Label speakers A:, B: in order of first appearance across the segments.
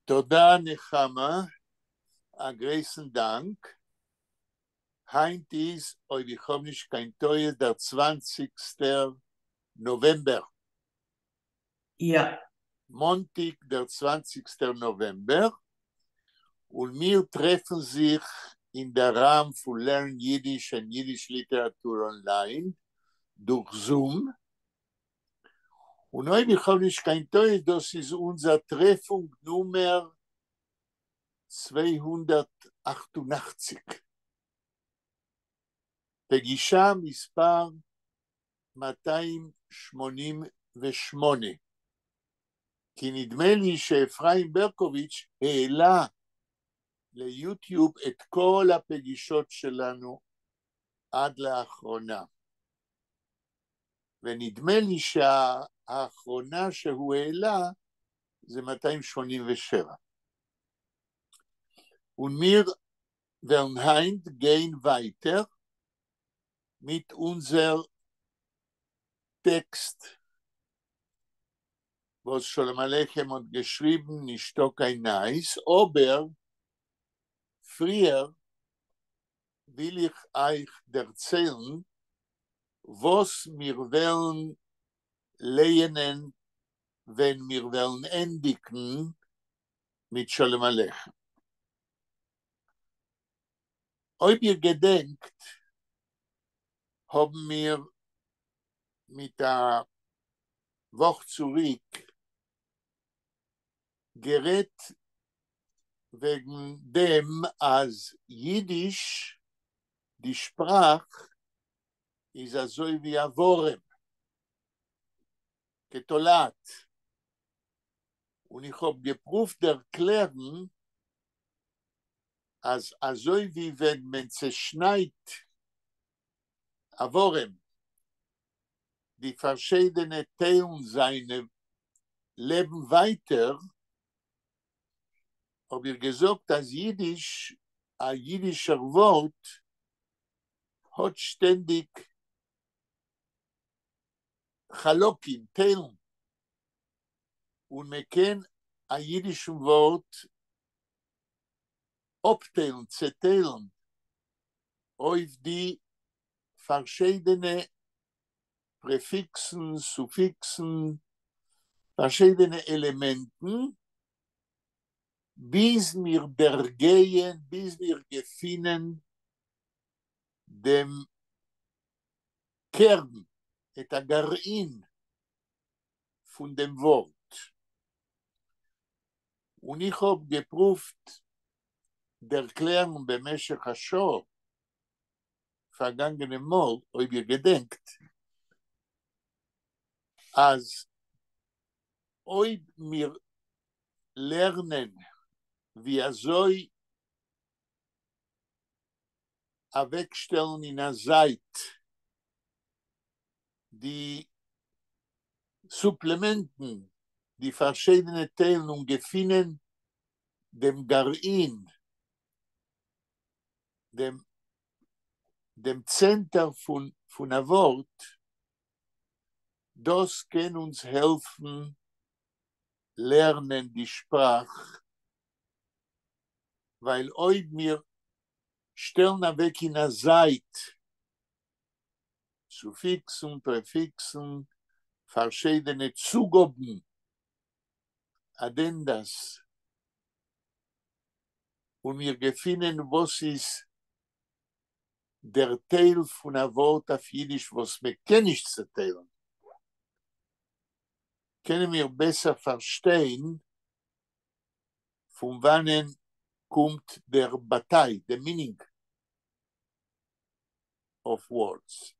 A: תודה נחמה, א גרויסן דאנק. היינט איז, אויב איך האב נישט קיין טעות, דער צוואנציגסטער נאוועמבער.
B: יא.
A: מאנטיג דער צוואנציגסטער נאוועמבער, און מיר טרעפן זיך אין דער ראם פון Learn Yiddish and Yiddish Literature Online דורך Zoom, און אויב איך האב נישט קיין טעות, דאס איז אונזער טרעפונג נומער 288. פגישה מספר 288. כי נדמה לי שאפרים ברקוביץ' העלה ליוטיוב את כל הפגישות שלנו עד לאחרונה. ונדמה לי שהאחרונה שהוא העלה זה 287. און מיר וועלן היינט גיין ווייטער מיט אונזער טעקסט וואס שלום עליכם האט געשריבן נישטא קיין נייעס, אבער פריער וויל איך אייך דערציילן וואס מיר וועלן לייענען ווען מיר וועלן ענדיגן מיט שלום עליכם. אויב איר געדענקט האבן מיר מיט א וואך צוריק גערעדט וועגן דעם אז אידיש, די שפראך, איז אזוי ווי א ווארעם, כתולעת, און איך האב געפרואווט ערקלערן אז אזוי ווי ווען מען צעשניידט א ווארעם, די פארשיידענע טיילן זיינע לעבן ווייטער, האב איך געזאגט אז אידיש, א אידישער ווארט, האט שטענדיג חלקים, טיילן, און מען קען א אידישן ווארט אפטיילן, צעטיילן, אויף די פארשיידענע פרעפיקסן, סופיקסן, פארשיידענע עלעמענטן, ביז מיר דערגייען, ביז מיר געפינען דעם קערן, את הגרעין פון דעם ווארט. און איך האב געפרואווט דערקלערן במשך א שעה פארגאנגענעם מאל, אויב איר געדענקט, אז אויב מיר לערנען ווי אזוי אוועקשטעלן אין א זייט די סופלעמענטן, די פארשיידענע טיילן און געפינען דעם גרעין, דעם דעם צענטער פון פון א ווארט, דאס קען אונז העלפן לערנען די שפראך, ווייל אויב מיר שטעלן אוועק אין א זייט סופיקסן, פרעפיקסן, פארשיידענע צוגאבן, אדענדאס, און מיר געפינען וואס איז דער טייל פון א ווארט אויף אידיש וואס מען קען נישט צעטיילן, קענען מיר בעסער פארשטיין פון וואנען קומט דער באטייט, the meaning of words.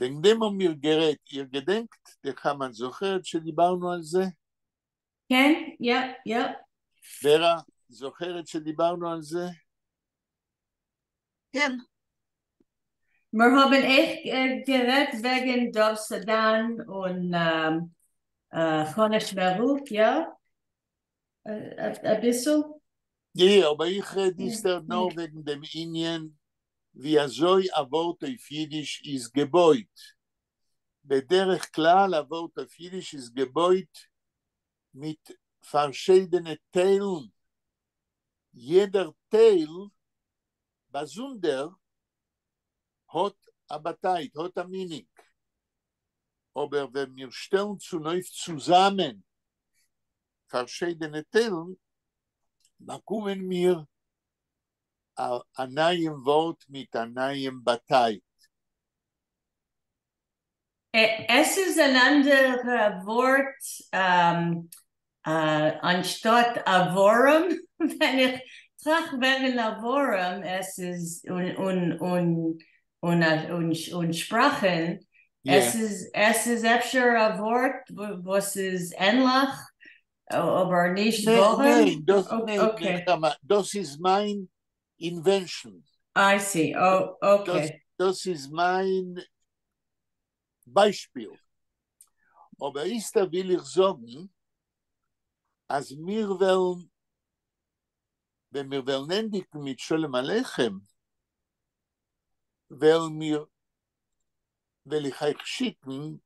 A: וועגן דעם האבן מיר גערעדט, איר געדענקט? נחמה, את זוכרת שדיברנו על זה?
B: כן, יא, יא.
A: ורה, זוכרת שדיברנו על זה?
C: כן.
B: מיר האבן אויך גערעדט וועגן דוב סדן און חנה שמערוק, יא? אביסל?
A: יא, אבער איך רעד איצטער נאר וועגן דעם ענין ווי אזוי א ווארט אויף אידיש איז געבויט. בדרך כלל אַ וואָרט אויף ייִדיש איז געבויט מיט פֿאַרשיידענע טיילן. יעדער טייל באַזונדער האָט אַ באַטייט, האָט אַ meaning. אָבער ווען מיר שטעלן צונויף צוזאַמען פֿאַרשיידענע טיילן, באַקומען מיר אַ נײַעם וואָרט מיט אַ נײַעם באַטייט.
B: עס איז אַן אַנדער וואָרט אַנשטאָט אַ וואָרעם, ווען איך טראַכט וועגן אַ וואָרעם, עס איז און שפּראַכן, עס איז אפֿשר אַ וואָרט וואָס איז ענלעך, אָבער נישט וואָרעם?
A: ניין, דאָס איז מײַן invention.
B: I see. Oh, okay.
A: דאָס איז מײַן בײַשפּיל. אָבער איצטער וויל איך זאָגן, אַז מיר וועלן, ווען מיר וועלן ענדיקן מיט שלום עליכם, וועלן מיר, וועל איך אײַך שיקן,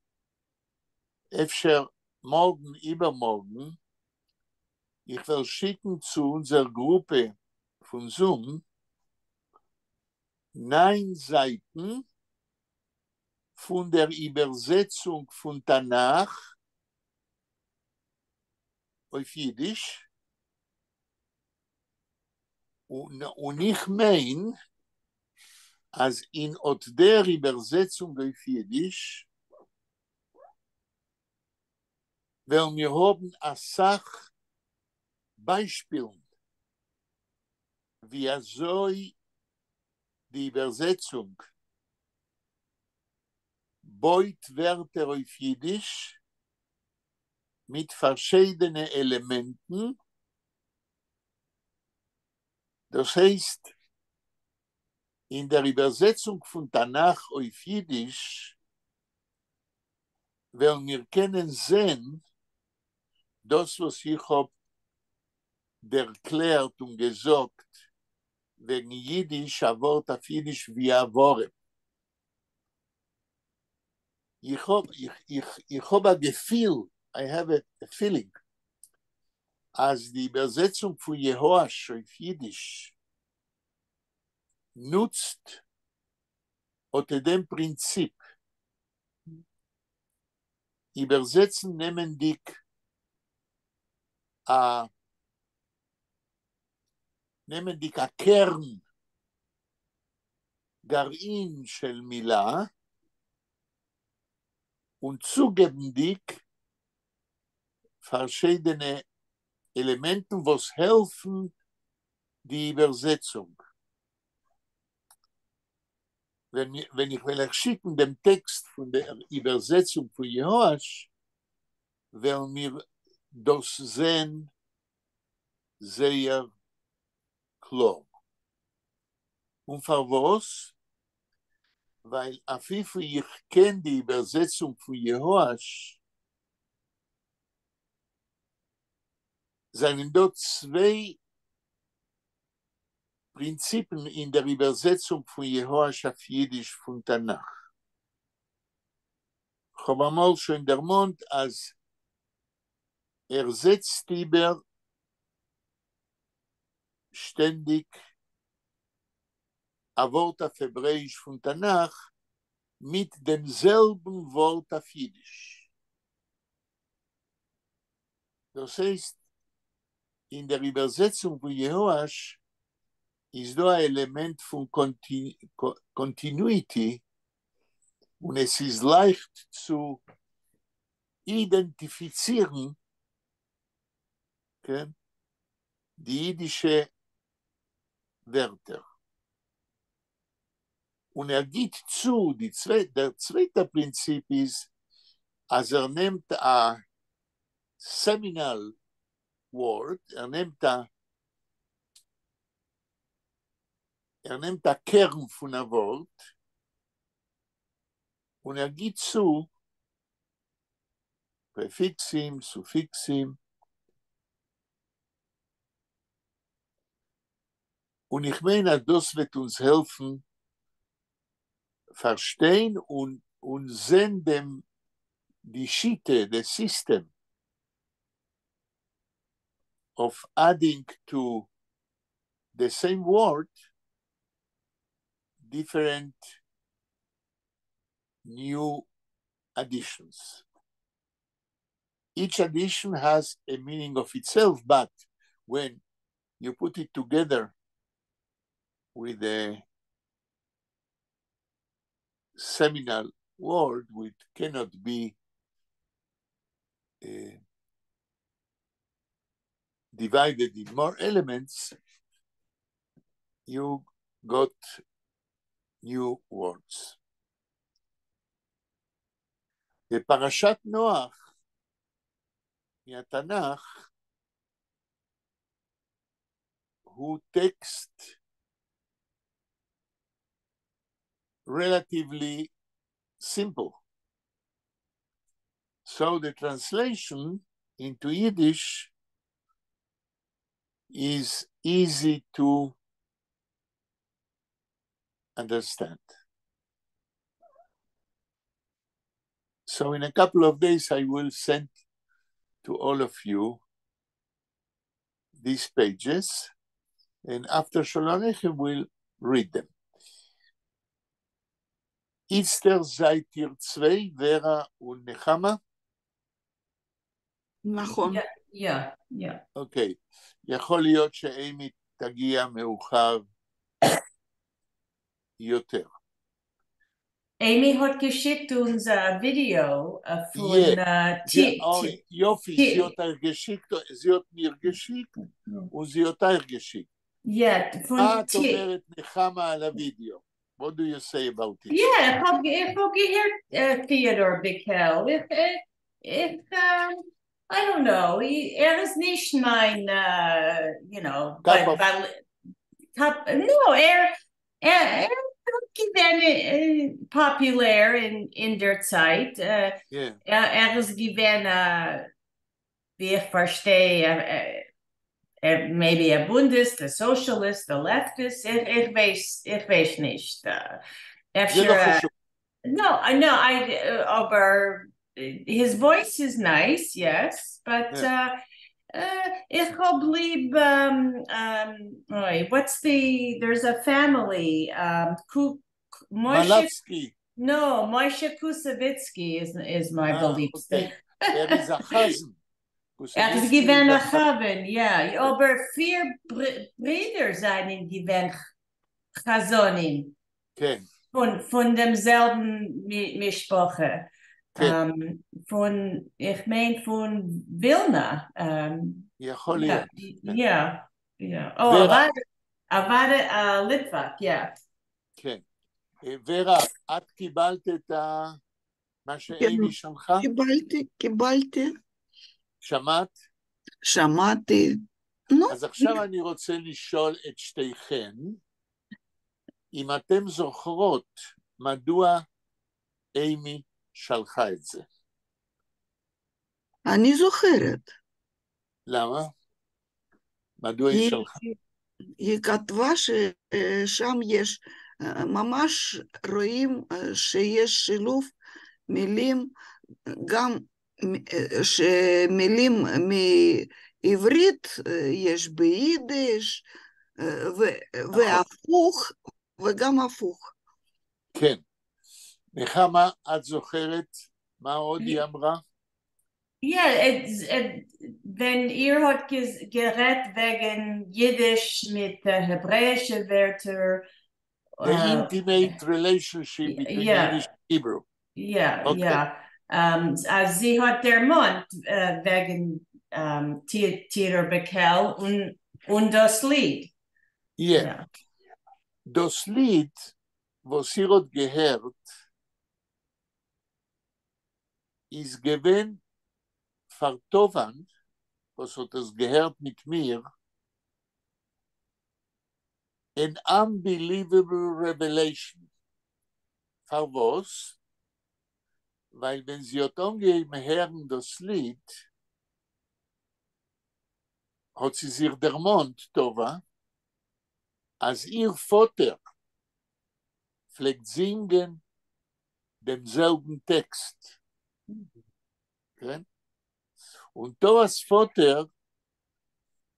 A: אפֿשר מאָרגן, איבערמאָרגן, איך וועל שיקן צו אונדזער גרופּע פֿון Zoom נײַן זײַטן פֿון דער איבערזעצונג פֿון תּנך אויף ייִדיש. און איך מיין, אַז אין אָט דער איבערזעצונג אויף ייִדיש וועלן מיר האָבן אַ סך בײַשפּילן, ווי אַזוי די איבערזעצונג בויט ווערטער אויף ייִדיש מיט פֿאַרשיידענע עלעמענטן. דאָס הייסט, אין דער איבערזעצונג פֿון תּנך אויף ייִדיש וועלן מיר קענען זען דאָס, וואָס איך האָב דערקלערט און געזאָגט וועגן ייִדיש, אַ וואָרט אויף ייִדיש ווי אַ וואָרעם. איך האָב, איך, איך, איך האָב אַ געפֿיל, I have a feeling, אַז די איבערזעצונג פֿון יהואש אויף ייִדיש נוצט אָט דעם פּרינציפּ. איבערזעצן נעמענדיק אַ נעמענדיק אַ קערן, גרעין של מילה, און צוגעבנדיק פֿאַרשיידענע עלעמענטן, וואָס העלפֿן די איבערזעצונג. ווען איך וועל אײַך שיקן דעם טעקסט פֿון דער איבערזעצונג פֿון יהואש, וועלן מיר דאָס זען זייער קלאָר. און פֿאַר וואָס? ווײַל אויף וויפֿל איך קען די איבערזעצונג פֿון יהואש, זײַנען דאָ צוויי פּרינציפּן אין דער איבערזעצונג פֿון יהואש אויף ייִדיש פֿון תּנך. כ'האָב אַמאָל שוין דערמאָנט, אַז ער זעצט איבער שטענדיק אַ וואָרט אויף העברעיִש פֿון תּנך מיט דעם זעלבן וואָרט אויף ייִדיש. דאָס הייסט, אין דער איבערזעצונג פֿון יהואש איז דאָ אַן עלעמענט פֿון continuity און עס איז לײַכט צו אידענטיפֿיצירן, כן, די ייִדישע ווערטער. און ער גיט צו, די צוויי, דער צווייטער פּרינציפּ איז, אַז ער נעמט אַ seminal word, ער נעמט אַ קערן פֿון אַ וואָרט און ער גיט צו פּרעפֿיקסים, סופֿיקסים. און איך מיין, אַז דאָס וועט אונדז העלפֿן פֿאַרשטיין און זען דעם די שיטה, the system of adding to the same word different new additions. Each addition has a meaning of itself, but when you put it together with a seminal word which cannot be divided in more elements, you got new words. בפרשת נוח מהתנ"ך הוא טקסט relatively simple. So the translation into Yiddish is easy to understand. So in a couple of days, I will send to all of you these pages, and after שלום עליכם, we'll read them. איצטער זײַט איר צוויי, ורה און נחמה?
C: נכון.
B: Yeah.
A: אוקיי. יכול להיות שאימי תגיע מאוחר יותר.
B: Amy האָט געשיקט אונדז אַ ווידעאָ פֿון
A: יופֿי, זי האָט אײַך געשיקט, זי האָט מיר געשיקט און זי האָט אײַך געשיקט.
B: Yeah, פֿון
A: מה את אומרת נחמה על הווידאו? What do you say about it?
B: Yeah, איך האָב געהערט Theodore Bikel. איך, I don't know, ער איז נישט מײַן,
A: Cup of
B: but, cup, no, ער געווען פּאָפּולער אין דער צײַט. ער איז געווען, ווי איך פֿאַרשטיי, maybe אַ בונדיסט, אַ socialist, אַ leftist, איך ווייס נישט.
A: זה לא חשוב.
B: No, אָבער his voice is nice, yes, but איך האָב ליב, אוי, there's a family, Moshe,
A: מלצקי.
B: No, Moshe Kusevitsky is my באַליבטסטער.
A: אוקיי. ער איז אַ חזן.
B: ער איז געווען אַ חזן, יאָ. אָבער פֿיר ברידער זײַנען געווען חזנים. פֿון דעם זעלבן משפּחה. פֿון, איך מיין, פֿון ווילנע.
A: יכול להיות.
B: Yeah. Oh,
A: ורה.
B: אַוודאי, ליטוואַק, yeah.
A: כן. ורה, את קיבלת את מה שאימי שלחה?
C: קיבלתי, קיבלתי.
A: שמעת?
C: שמעתי. נו.
A: אז עכשיו אני רוצה לשאול את שתיכן, אם אתן זוכרות מדוע אימי שלחה את זה.
C: אני זוכרת.
A: למה? מדוע היא שלחה?
C: היא כתבה ששם יש, ממש רואים שיש שילוב מילים, גם שמילים מעברית יש ביידיש, והפוך, וגם הפוך.
A: כן. נחמה, את זוכרת מה עוד היא אמרה?
B: Yeah, ווען איר האָט גערעדט וועגן ייִדיש מיט העברעיִשע ווערטער.
A: The intimate relationship between Yiddish and Hebrew.
B: Yeah, yeah. אַז זי האָט דערמאָנט וועגן Theodore Bikel און דאָס ליד.
A: Yeah. דאָס ליד, וואָס איר האָט געהערט, איז געווען פֿאַר טובֿהן, וואָס האָט עס געהערט מיט מיר, an unbelievable revelation. פֿאַר וואָס? ווײַל ווען זי האָט אָנגעהויבן הערן דאָס ליד, האָט זי זיך דערמאָנט, טובֿה, אַז איר פֿאָטער פֿלעגט זינגען דעם זעלבן טעקסט. כן? און טובה'ס פאטער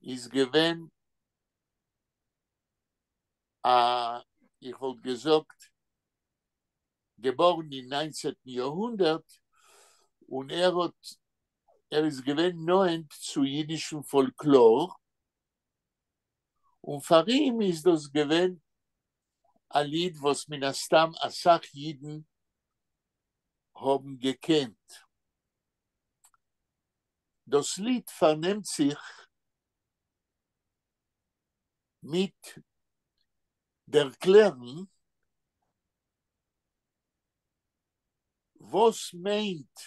A: איז געווען א, איך וואלט געזאגט, געבארן אין 19טן יארהונדערט, און ער האט, ער איז געווען נאענט צו אידישן פאלקלאר, און פאר אים איז דאס געווען א ליד וואס מן הסתם אסאך אידן האבן געקענט. דאס ליד פארנעמט זיך מיט דערקלערן וואס מיינט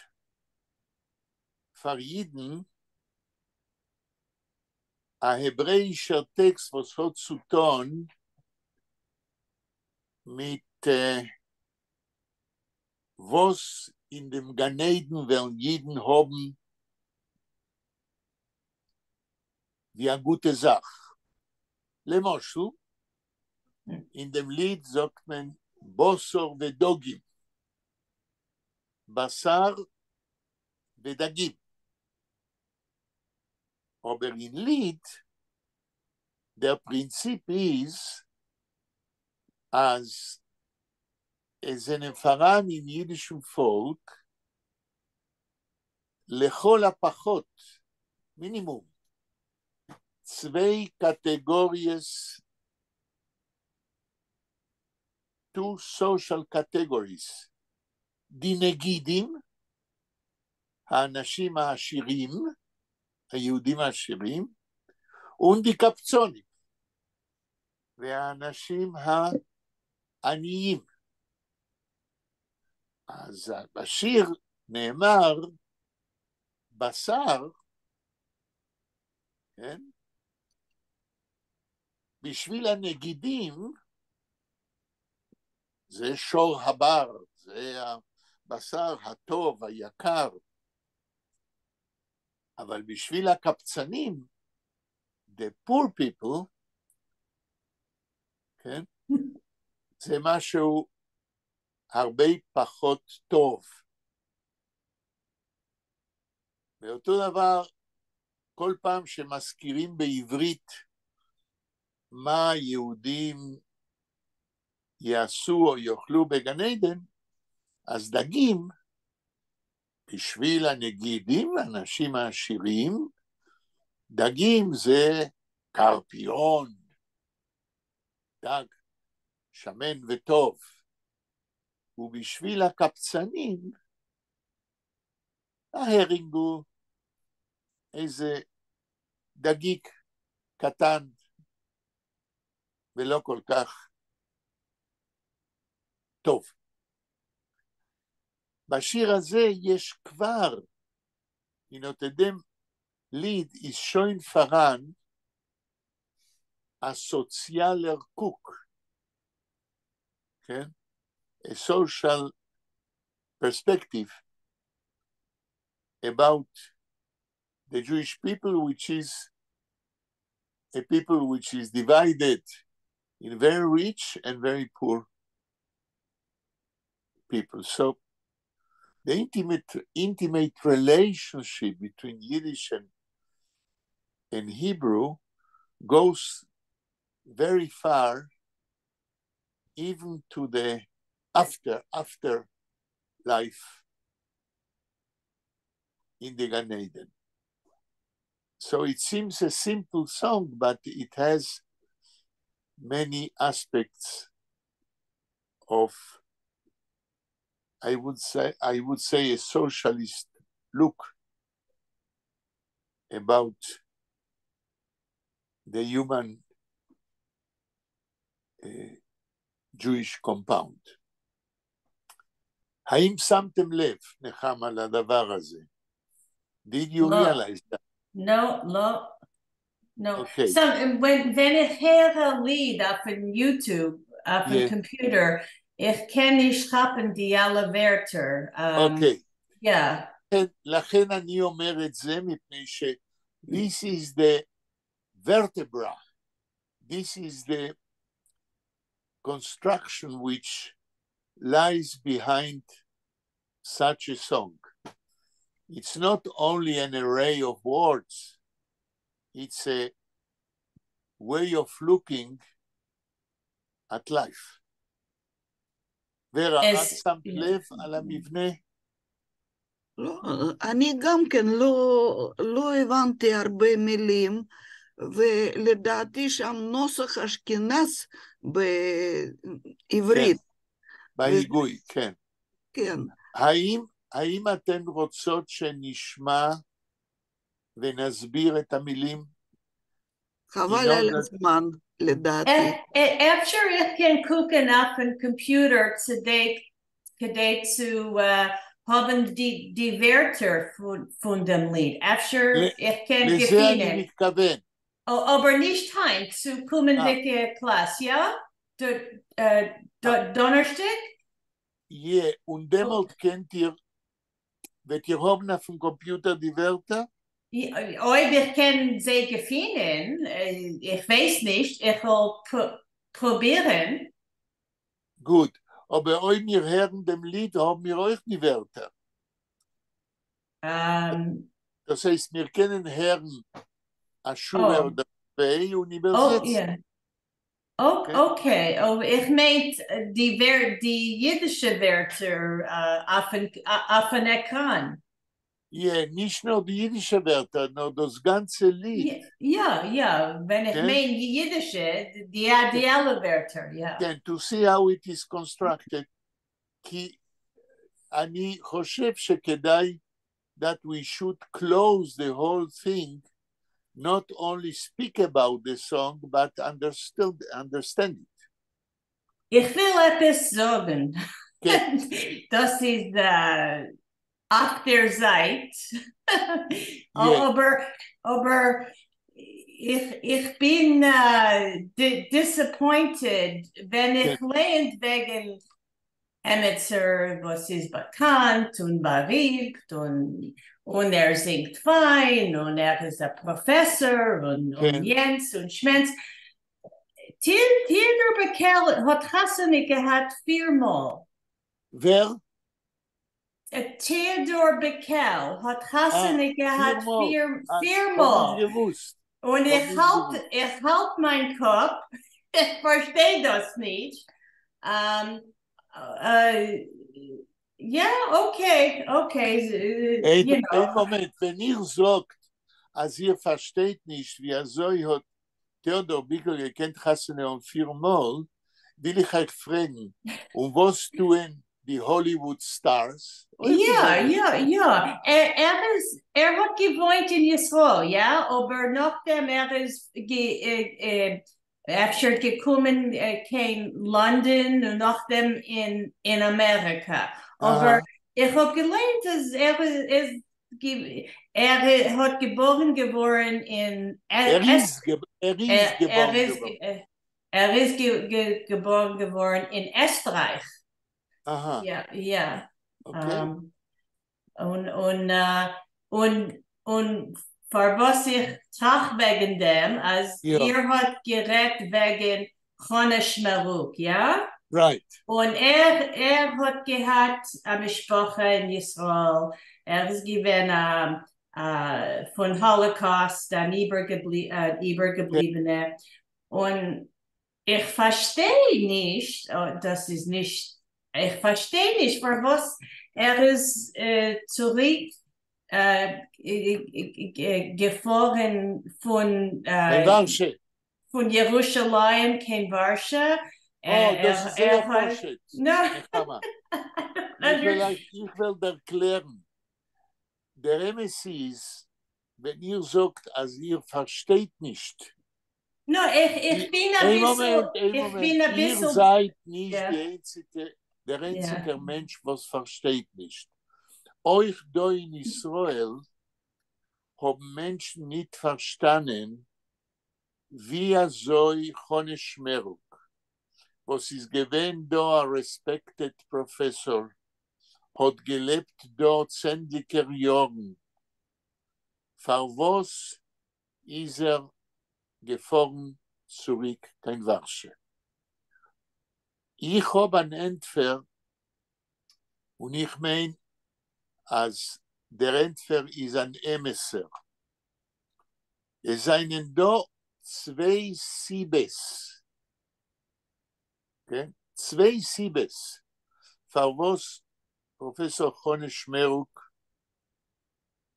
A: פאר אידן א העברעאישער טעקסט וואס האט צו טון מיט וואס אין דעם גן עדן וועלן אידן האבן ווי א גוטע זאך. למשל, אין דעם ליד זאגט מען בשר ודגים, בשר ודגים. אבער אין ליד, דער פרינציפ איז אז עס זענען פאראן אין אידישן פאלק לכל הפחות, מינימום, צוויי קאטעגאריעס, two social categories, די נגידים, האנשים העשירים, היהודים העשירים, און די קבצנים, והאנשים העניים. אז בשיר נאמר בשר, כן? בשביל הנגידים זה שור הבר, זה הבשר הטוב, היקר, אבל בשביל הקבצנים, the poor people, כן? זה משהו הרבה פחות טוב. ואותו דבר, כל פעם שמזכירים בעברית מה יהודים יעשו או יאכלו בגן עדן, אז דגים, בשביל הנגידים, האנשים העשירים, דגים זה קרפיון, דג שמן וטוב. ובשביל הקבצנים, ה הערינג הוא איזה דגיק קטן ולא כל כך טוב. בשיר הזה יש כבר, אין אָט דעם ליד איז שוין פאַראַן אַ סאָציאַלער קוק, כן? A social perspective about the Jewish people, which is a people which is divided in very rich and very poor people. So the intimate relationship between Yiddish and Hebrew goes very far, even to the after life in the גן עדן. So it seems a simple song, but it has many aspects of, I would say a socialist look about the human Jewish compound. האם שמתם לב, נחמה, לדבר הזה? Did you
B: לא.
A: Realize that?
B: No, לא, no.
A: Okay.
B: Some, ווען איך הער אַ ליד אויפֿן YouTube, אויפֿן computer, איך קען נישט כאַפּן די אַלע ווערטער.
A: אוקיי.
B: Yeah.
A: לכן אני אומר את זה, מפני ש this is the vertebra. This is the construction which lies behind such a song. It's not only an array of words, it's a way of looking at life. ורה, את שמת לב על המבנה?
C: לא, אני גם כן לא הבנתי הרבה מילים, ולדעתי שם נוסח אשכנז בעברית.
A: כן, בהיגוי, כן.
C: כן.
A: האם אתן רוצות שנשמע ונסביר את המילים?
C: חבל על הזמן, לדעתי.
B: אפשר איך קען קוקן אויפֿן קאָמפּיוטער כּדי צו האָבן די ווערטער פֿון דעם ליד. אפשר איך קען
A: לזה אני מתכוון.
B: אָבער נישט הײַנט צו קומענדיקע class, יאָ? דאָנערשטיק?
A: יאָ, און דעמאָלט קענט איר, וועט איר האָבן אויפֿן קאָמפּיוטער די ווערטער?
B: אויב איך קען זיי געפֿינען, איך ווייס נישט, איך וועל פּרובירן.
A: גוט, אָבער אויב מיר הערן דעם ליד, האָבן מיר אויך די ווערטער. דאָס הייסט, מיר קענען הערן אַ שורה אָדער צוויי און איבערזעצן.
B: Oh, yeah. Okay, oh, איך מיין די ייִדישע ווערטער אויפֿן עקראַן.
A: יאָ, נישט נאָר די ייִדישע ווערטער, נאָר דאָס גאַנצע ליד.
B: יאָ, ווען איך מיין ייִדישע, די אַלע ווערטער, יאָ.
A: כן, to see how it is constructed, כי אני חושב שכדאי that we should close the whole thing, not only speak about the song, but understand it.
B: איך וויל עפּעס זאָגן.
A: כן.
B: דאָס איז אויף דער זײַט. אָבער איך בין disappointed, ווען איך לייען וועגן עמעצער, וואָס איז באַקאַנט און באַרימט און ער זינגט פֿײַן און ער איז אַ פּראָפֿעסאָר און יענץ און שמענץ. טעאָדאָר ביקעל האָט חתונה געהאַט פֿיר מאָל.
A: ווער?
B: טעאָדאָר ביקעל האָט חתונה געהאַט פֿיר מאָל. און איך האַלט מײַן קאָפּ, איך פֿאַרשטיי דאָס נישט. יאָ, okay.
A: איין מאָמענט, ווען איר זאָגט, אַז איר פֿאַרשטייט נישט, ווי אַזוי האָט טעאָדאָר ביקעל געקענט חתונה האָבן פֿיר מאָל, וויל איך אײַך פֿרעגן, און וואָס טוען די Hollywood stars?
B: יאָ. ער האָט געוואוינט אין ישׂראל, יאָ, אָבער נאָך דעם ער איז אפֿשר געקומען קיין לאָנדאָן און נאָך דעם אין אַמעריקע. אָבער איך האָב געלייענט, אַז ער האָט געבוירן געוואָרן אין
A: ער איז געבוירן געוואָרן.
B: ער איז געבוירן געוואָרן אין עסטרײַך. יאָ.
A: Okay.
B: און פֿאַר וואָס איך טראַכט וועגן דעם, אַז איר האָט גערעדט וועגן חנה שמערוק, יאָ?
A: Right.
B: און ער האָט געהאַט אַ משפּחה אין ישׂראל, ער איז געווען פֿון Holocaust, אַן איבערגעבליבענער. און איך פֿאַרשטיי נישט, דאָס איז נישט, איך פֿאַרשטיי נישט, פֿאַר וואָס ער איז צוריק געפֿאָרן
A: וואַרשע.
B: פֿון ירושלים קיין וואַרשע.
A: אָ, דאָס איז זייער פּשוט. איך וועל דערקלערן. דער אמת איז, ווען איר זאָגט, אַז איר פֿאַרשטייט נישט.
B: No, איך בין אַ ביסל, איך בין אַ ביסל.
A: איר זײַט נישט די איינציקע, דער איינציקער מענטש, וואָס פֿאַרשטייט נישט. אויך דאָ אין ישׂראל האָבן מענטשן נישט פֿאַרשטאַנען, ווי אַזוי חנה שמערוק, וואָס איז געווען דאָ אַ respected פּראָפֿעסאָר, האָט געלעבט דאָ צענדליקער יאָרן. פֿאַר וואָס איז ער געפֿאָרן צוריק קיין וואַרשע? איך האָב אַן ענטפֿער, און איך מיין, אַז דער ענטפער איז אן אמת'ער. עס זענען דא צוויי סיבות, כן? צוויי סיבות פארוואס פראפעסאר חנה שמערוק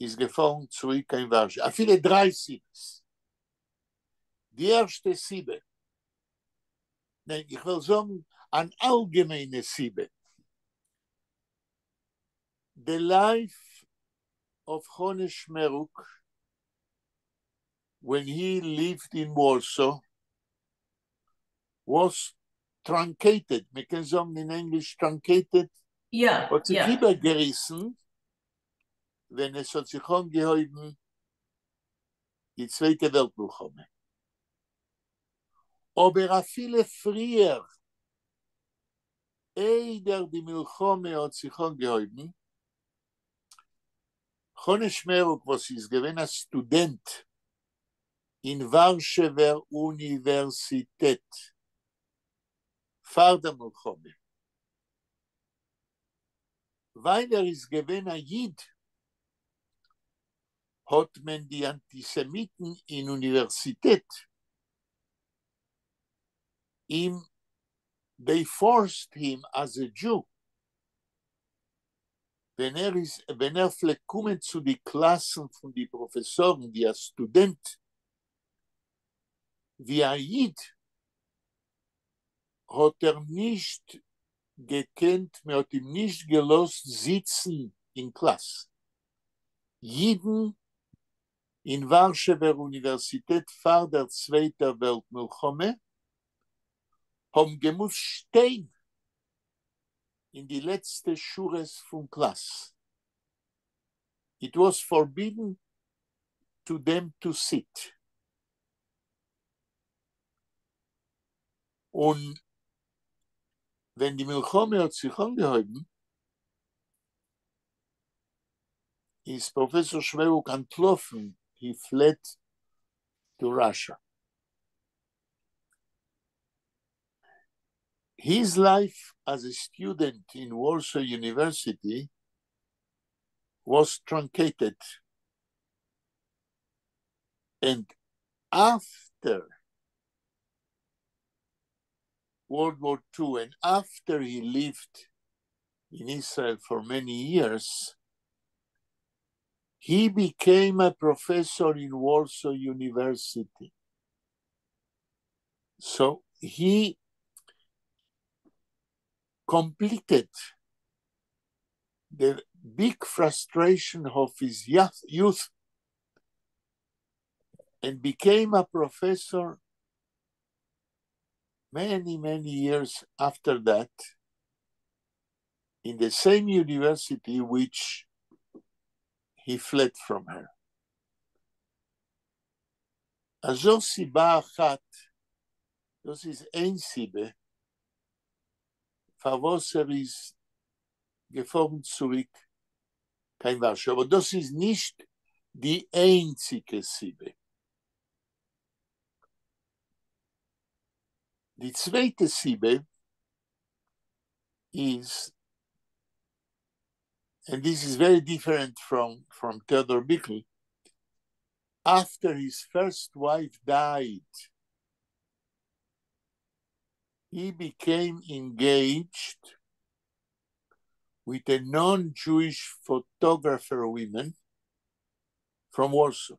A: איז געפארן צוריק קיין ווארשע, אפילו דריי סיבות. די ערשטע סיבה, ניין, איך וועל זאגן אן אלגעמיינע סיבה. The life of Chone Shmeruk when he lived in Warsaw was truncated, מען קען זאגן אין ענגליש truncated, האט זיך איבערגעריסן ווען עס האט זיך אנגעהויבן די צווייטע וועלט מלחמה. אבער אפילו פריער, איידער די מלחמה האט זיך אנגעהויבן, חנה שמערוק וואס איז געווען א סטודענט אין ווארשעווער אוניווערסיטעט פאר דער מלחמה, ווייל ער איז געווען א איד, האט מען די אנטיסעמיטן אין אוניווערסיטעט אים, they forced him as a Jew, ווען ער איז, ווען ער פלעגט קומען צו די קלאסן פון די פראפעסארן ווי א סטודענט, ווי א איד, האט ער נישט געקענט, מען האט אים נישט געלאזט זיצן אין קלאס. אידן אין ווארשעווער אוניווערסיטעט פאר דער צווייטער וועלט מלחמה האבן געמוזט שטיין אין די לעצטע שורות פון קלאס. It was forbidden to them to sit. און ווען די מלחמה האט זיך אנגעהויבן, איז פראפעסאר שמערוק אנטלאפן, he fled to Russia. His life as a student in Warsaw University was truncated. And after World War II and after he lived in Israel for many years, he became a professor in Warsaw University. So he completed the big frustration of his youth and became a professor many, many years after that in the same university which he fled from her. אז זו סיבה אחת, דאס איז איין סיבה, פארוואס ער איז געפארן צוריק קיין ווארשע, אבער דאס איז נישט די איינציגע סיבה. די צווייטע סיבה איז, and this is very different from Theodor Bickel, after his first wife died, he became engaged with a non-Jewish photographer woman from Warsaw.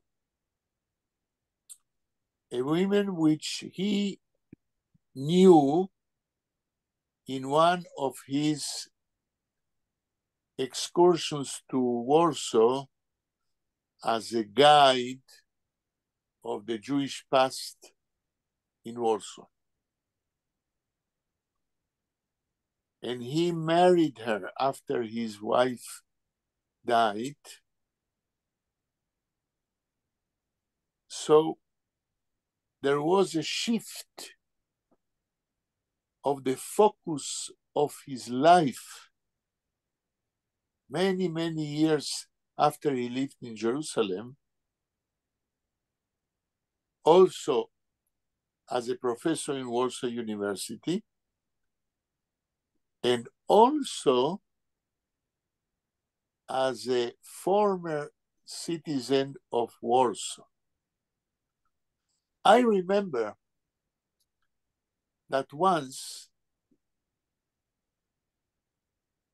A: A woman which he knew in one of his excursions to Warsaw as a guide of the Jewish past in Warsaw. And he married her after his wife died. So there was a shift of the focus of his life many, many years after he lived in Jerusalem, also as a professor in Warsaw University, and also as a former citizen of Warsaw. I remember that once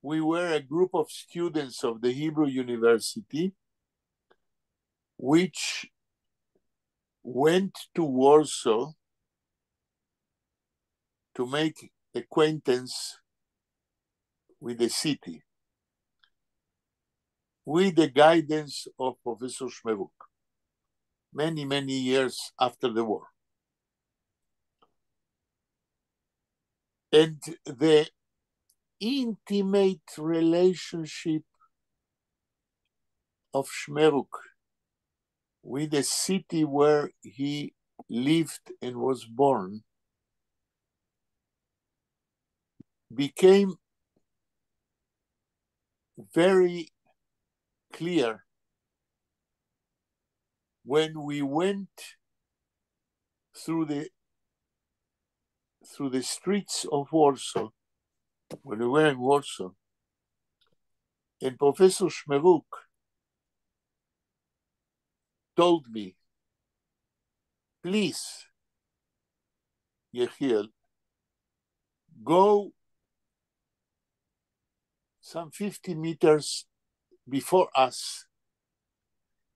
A: we were a group of students of the Hebrew University which went to Warsaw to make acquaintance with the city, with the guidance of Professor Shmeruk, many, many years after the war. And the intimate relationship of Shmeruk with the city where he lived and was born became very clear when we went through the streets of Warsaw, when we were in Warsaw, and Professor Shmeruk told me, please, Yechiel, go some 50 meters before us,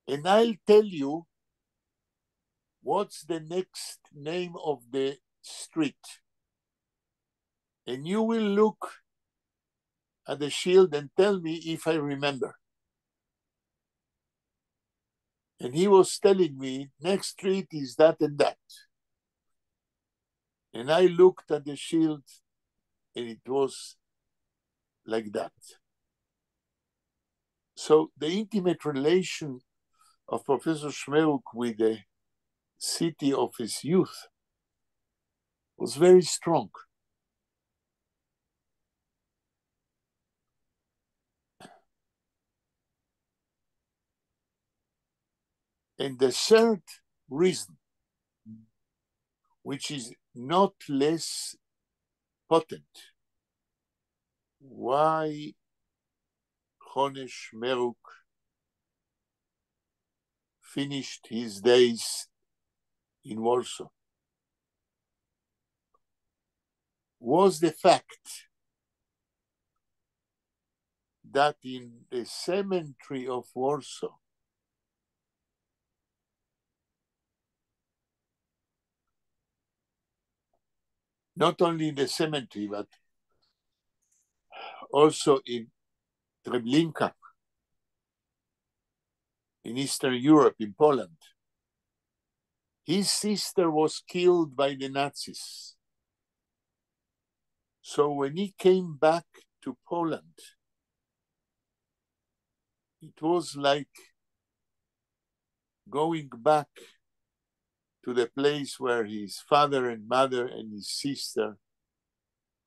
A: and I'll tell you what's the next name of the street. And you will look at the shield and tell me if I remember. And he was telling me, next street is that and that. And I looked at the shield and it was like that. So the intimate relation of Professor Shmeruk with the city of his youth was very strong. And the third reason, which is not less potent, why Chone Shmeruk finished his days in Warsaw, was the fact that in the cemetery of Warsaw, not only in the cemetery, but also in Treblinka, in Eastern Europe, in Poland, his sister was killed by the Nazis. So when he came back to Poland, it was like going back to the place where his father and mother and his sister,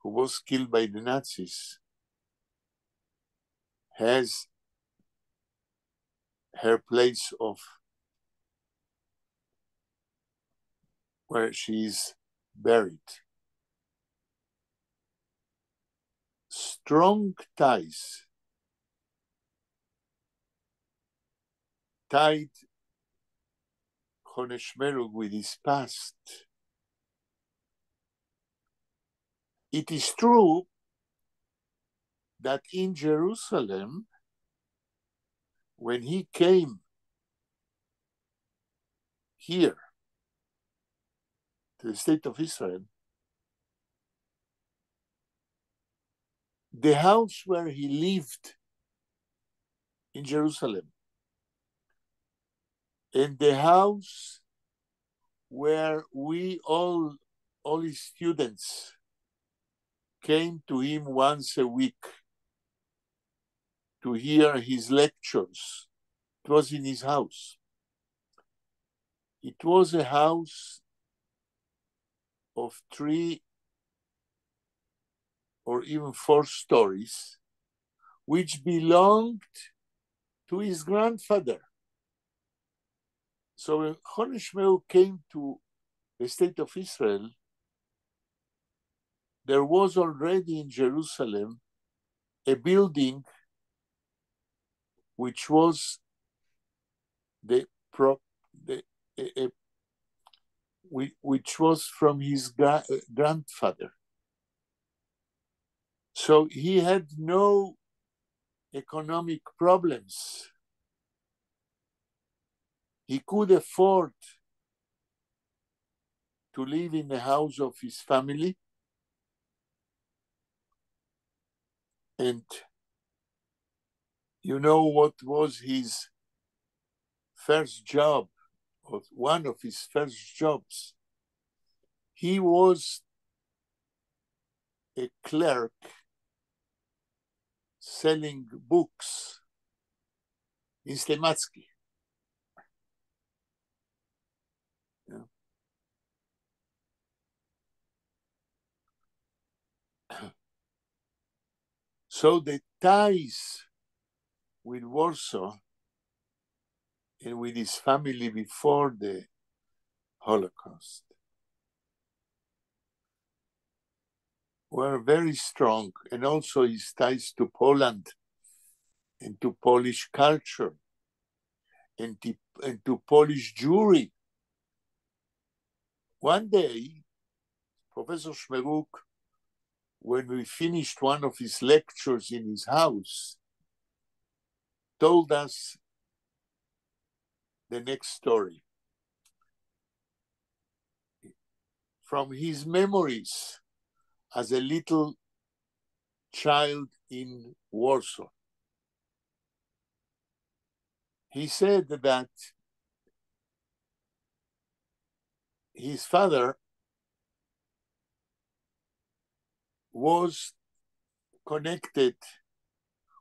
A: who was killed by the Nazis, has her place of where she is buried. Strong ties tied Chone Shmeruk with his past. It is true that in Jerusalem, when he came here to the state of Israel, the house where he lived in Jerusalem and the house where we all his students came to him once a week to hear his lectures. It was in his house. It was a house of 3 or even 4 stories, which belonged to his grandfather. So when Chone Shmeruk came to the state of Israel, there was already in Jerusalem a building which was the pro, the, which was from his grandfather. So he had no economic problems. He could afford to live in the house of his family. And you know what was his first job, or one of his first jobs? He was a clerk selling books in Steimatzky. Yeah. So the ties with Warsaw and with his family before the Holocaust were very strong, and also his ties to Poland and to Polish culture and to Polish Jewry. One day, Professor Shmeruk, when we finished one of his lectures in his house, told us the next story. From his memories as a little child in Warsaw. He said that his father was connected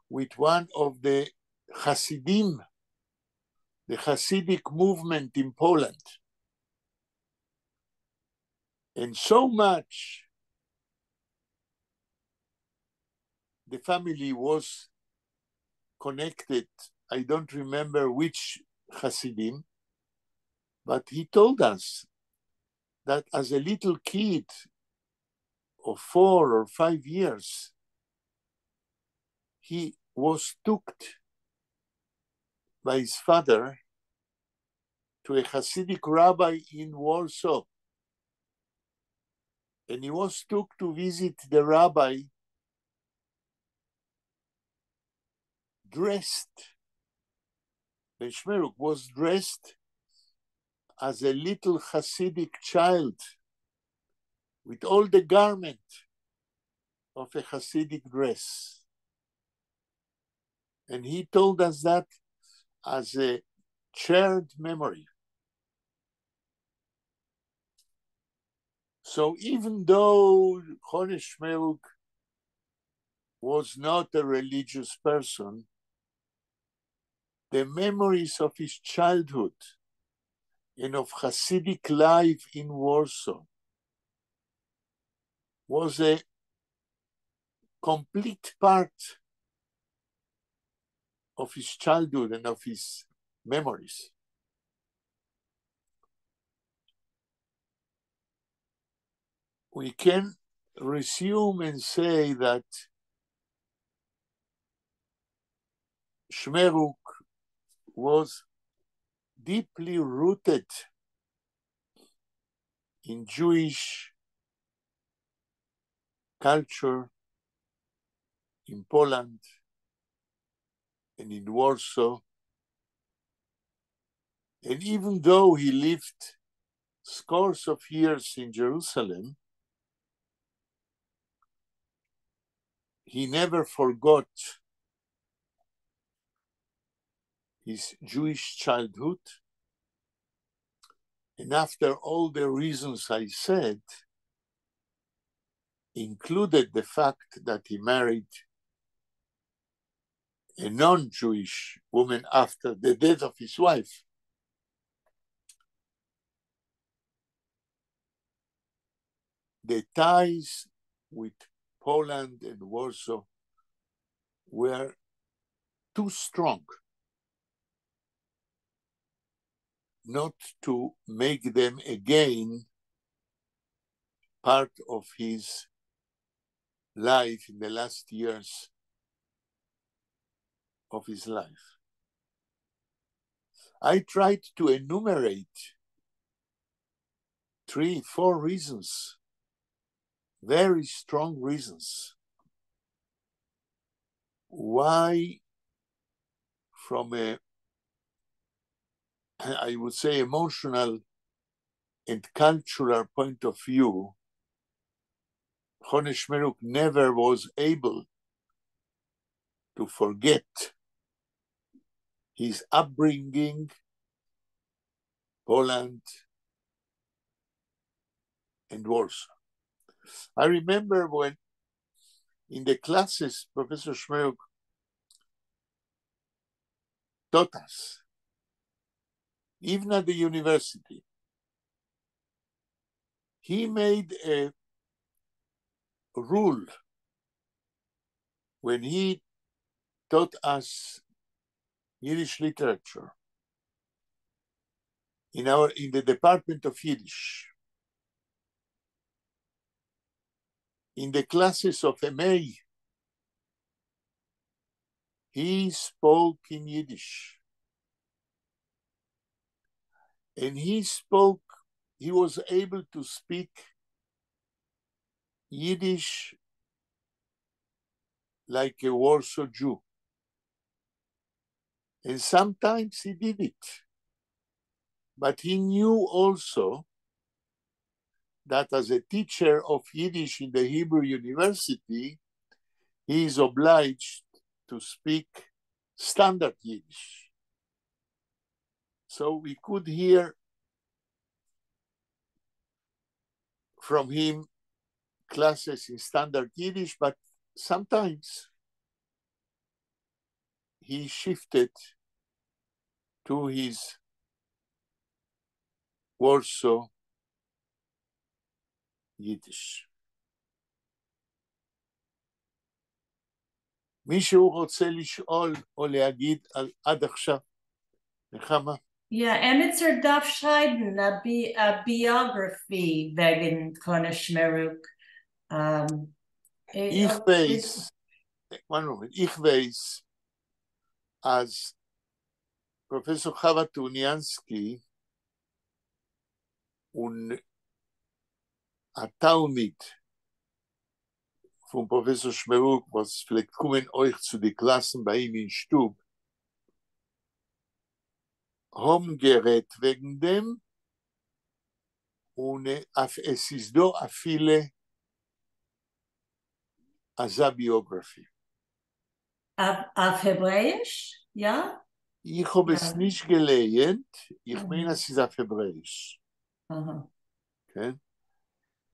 A: with one of the Hasidim, the Hasidic movement in Poland. And so much the family was connected, I don't remember which Hasidim, but he told us that as a little kid of 4 or 5 years, he was took by his father to a Hasidic rabbi in Warsaw. And he was took to visit the rabbi dressed. Ben Shmeruk was dressed as a little Hasidic child with all the garment of a Hasidic dress. And he told us that as a shared memory. So even though Chone Shmeruk was not a religious person, the memories of his childhood and of Hasidic life in Warsaw was a complete part of his childhood and of his memories. We can resume and say that Shmeruk was deeply rooted in Jewish culture in Poland and in Warsaw. And even though he lived scores of years in Jerusalem, he never forgot his Jewish childhood. And after all the reasons I said, included the fact that he married a non-Jewish woman after the death of his wife. The ties with Poland and Warsaw were too strong not to make them again part of his life in the last years of his life. I tried to enumerate three, four reasons, very strong reasons, why from a, I would say, emotional and cultural point of view, Chone Shmeruk never was able to forget his upbringing, Poland, and Warsaw. I remember when in the classes, Professor Shmeruk taught us, even at the university, he made a rule when he taught us Yiddish literature in the department of Yiddish. In the classes of MA, he spoke in Yiddish. And he was able to speak Yiddish like a Warsaw Jew. And sometimes he did it. But he knew also that as a teacher of Yiddish in the Hebrew University, he is obliged to speak standard Yiddish. So we could hear from him classes in standard Yiddish, but sometimes he shifted to his Warsaw Yiddish. מישהו רוצה לשאול או להגיד על עד עכשיו? נחמה?
B: Yeah, עמעצער דאַרף שרײַבן אַ biography וועגן Chone Shmeruk.
A: איך ווייס, one moment, איך ווייס, אַז פּראָפֿעסאָר חווה טורניאַנסקי און אַ תּלמיד פֿון פּראָפֿעסאָר שמרוק, וואָס פֿלעגט קומען אויך צו די קלאַסן בײַ אים אין שטוב, האָבן גערעדט וועגן דעם, און עס איז דאָ אַפֿילו אַזאַ biography.
B: אויף העברעיִש? יאָ?
A: איך האָב עס נישט געלייענט, איך מיין, עס איז אויף העברעיִש. כן?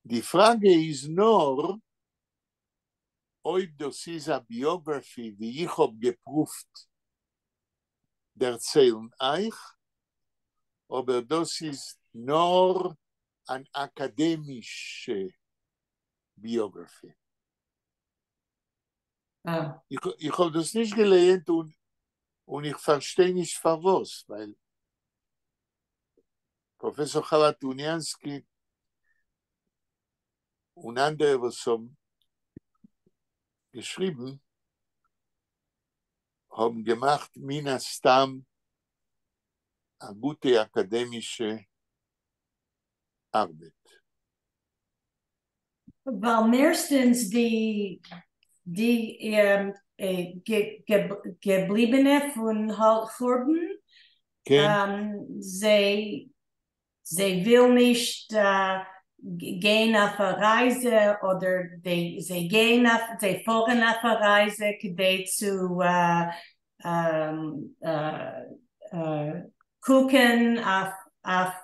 A: די פֿראַגע איז נאָר, אויב דאָס איז אַ biography, ווי איך האָב געפּרוּווט דערציילן אײַך, אָבער דאָס איז נאָר אַן אַקאַדעמישע biography. איך האָב דאָס נישט געלייענט און איך פֿאַרשטיי נישט פֿאַר וואָס, ווײַל פּראָפֿעסאָר חווה טורניאַנסקי און אַנדערע, וואָס האָבן געשריבן, האָבן געמאַכט מן הסתּם אַ גוטע אַקאַדעמישע אַרבעט.
B: ווײַל מערסטנס די געבליבענע פֿון חורבן, זיי ווילן נישט גיין אויף אַ רײַזע אָדער זיי פֿאָרן אויף אַ רײַזע, כּדי צו קוקן אויף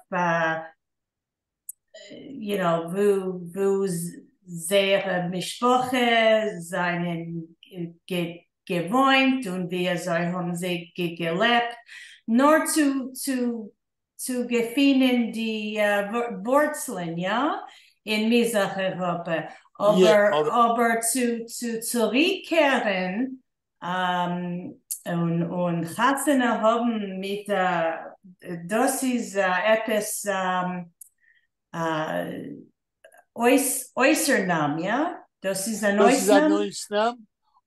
B: וווּ זייערע משפּחה זײַנען געוווינט און ווי אַזוי האָבן זיי געלעבט, נאָר צו געפֿינען די וואָרצלען, יאָ, אין מיזרח־אייראָפּע. אָבער צו צוריקקערן און חתונה האָבן מיט, דאָס איז עפּעס אויסנאַם, יאָ? דאָס איז אַן
A: דאָס איז אַן
B: אויסנאַם?
A: אויסנאַם,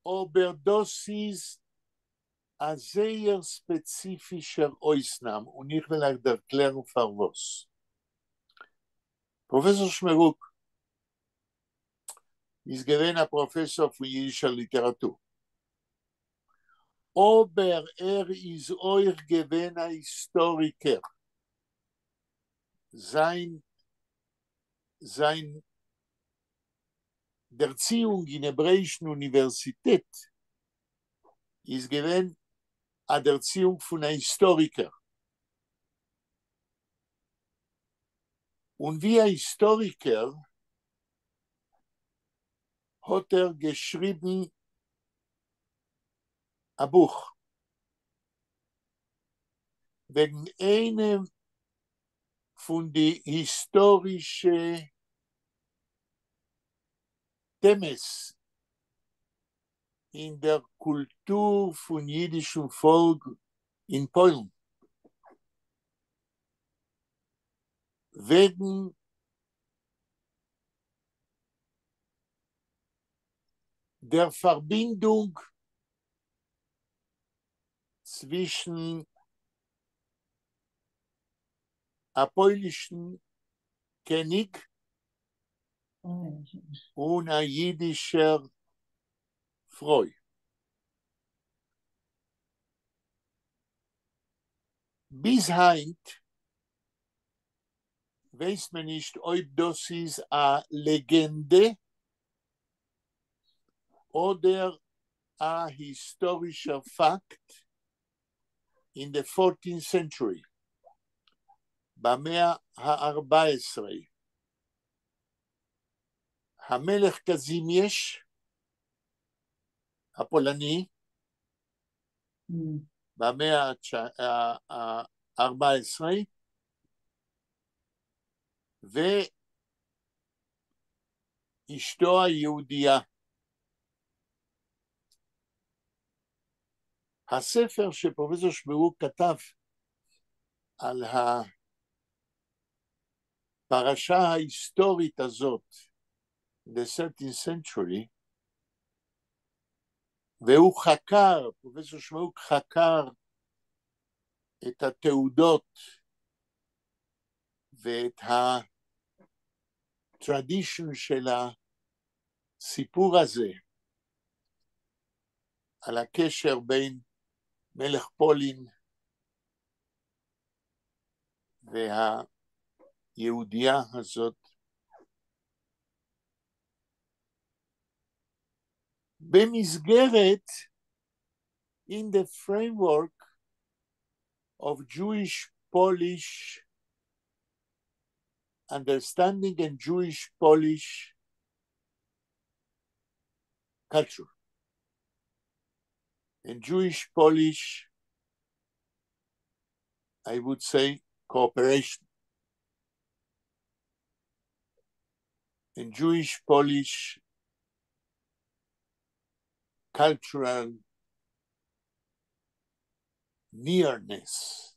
A: אָבער דאָס איז אַ זייער ספּעציפֿישער אויסנאַם, און איך וועל אײַך דערקלערן פֿאַר וואָס. פּראָפֿעסאָר שמערוק איז געווען אַ פּראָפֿעסאָר פֿון ייִדישער ליטעראַטור. אָבער ער איז אויך געווען אַ היסטאָריקער. זײַן זײַן דערציִונג אין העברעיִשן אוניווערסיטעט איז געווען אַ דערציִונג פֿון אַ היסטאָריקער. און ווי אַ היסטאָריקער האָט ער געשריבן אַ בוך וועגן איינעם פֿון די היסטאָרישע טעמעס אין דער קולטור פֿון ייִדישן פֿאָלק אין פּוילן, וועגן דער פֿאַרבינדונג צווישן אַ פּוילישן קעניג און אַ ייִדישער פֿרוי. ביז הײַנט ווייסט מען נישט אויב דאָס איז אַ לעגענדע אָדער אַ היסטאָרישער פֿאַקט in the 14th century, במאה ה-14. המלך קזימיש הפולני במאה ה-14 ואשתו היהודייה. הספר שפרופסור שמרוק כתב על הפרשה ההיסטורית הזאת, the 13th century, והוא חקר, פרופסור שמרוק חקר את התעודות ואת ה tradition של הסיפור הזה, על הקשר בין מלך פולין והיהודייה הזאת. במסגרת, in the framework of Jewish-Polish understanding and Jewish-Polish culture and Jewish-Polish, I would say, cooperation. And Jewish-Polish cultural nearness.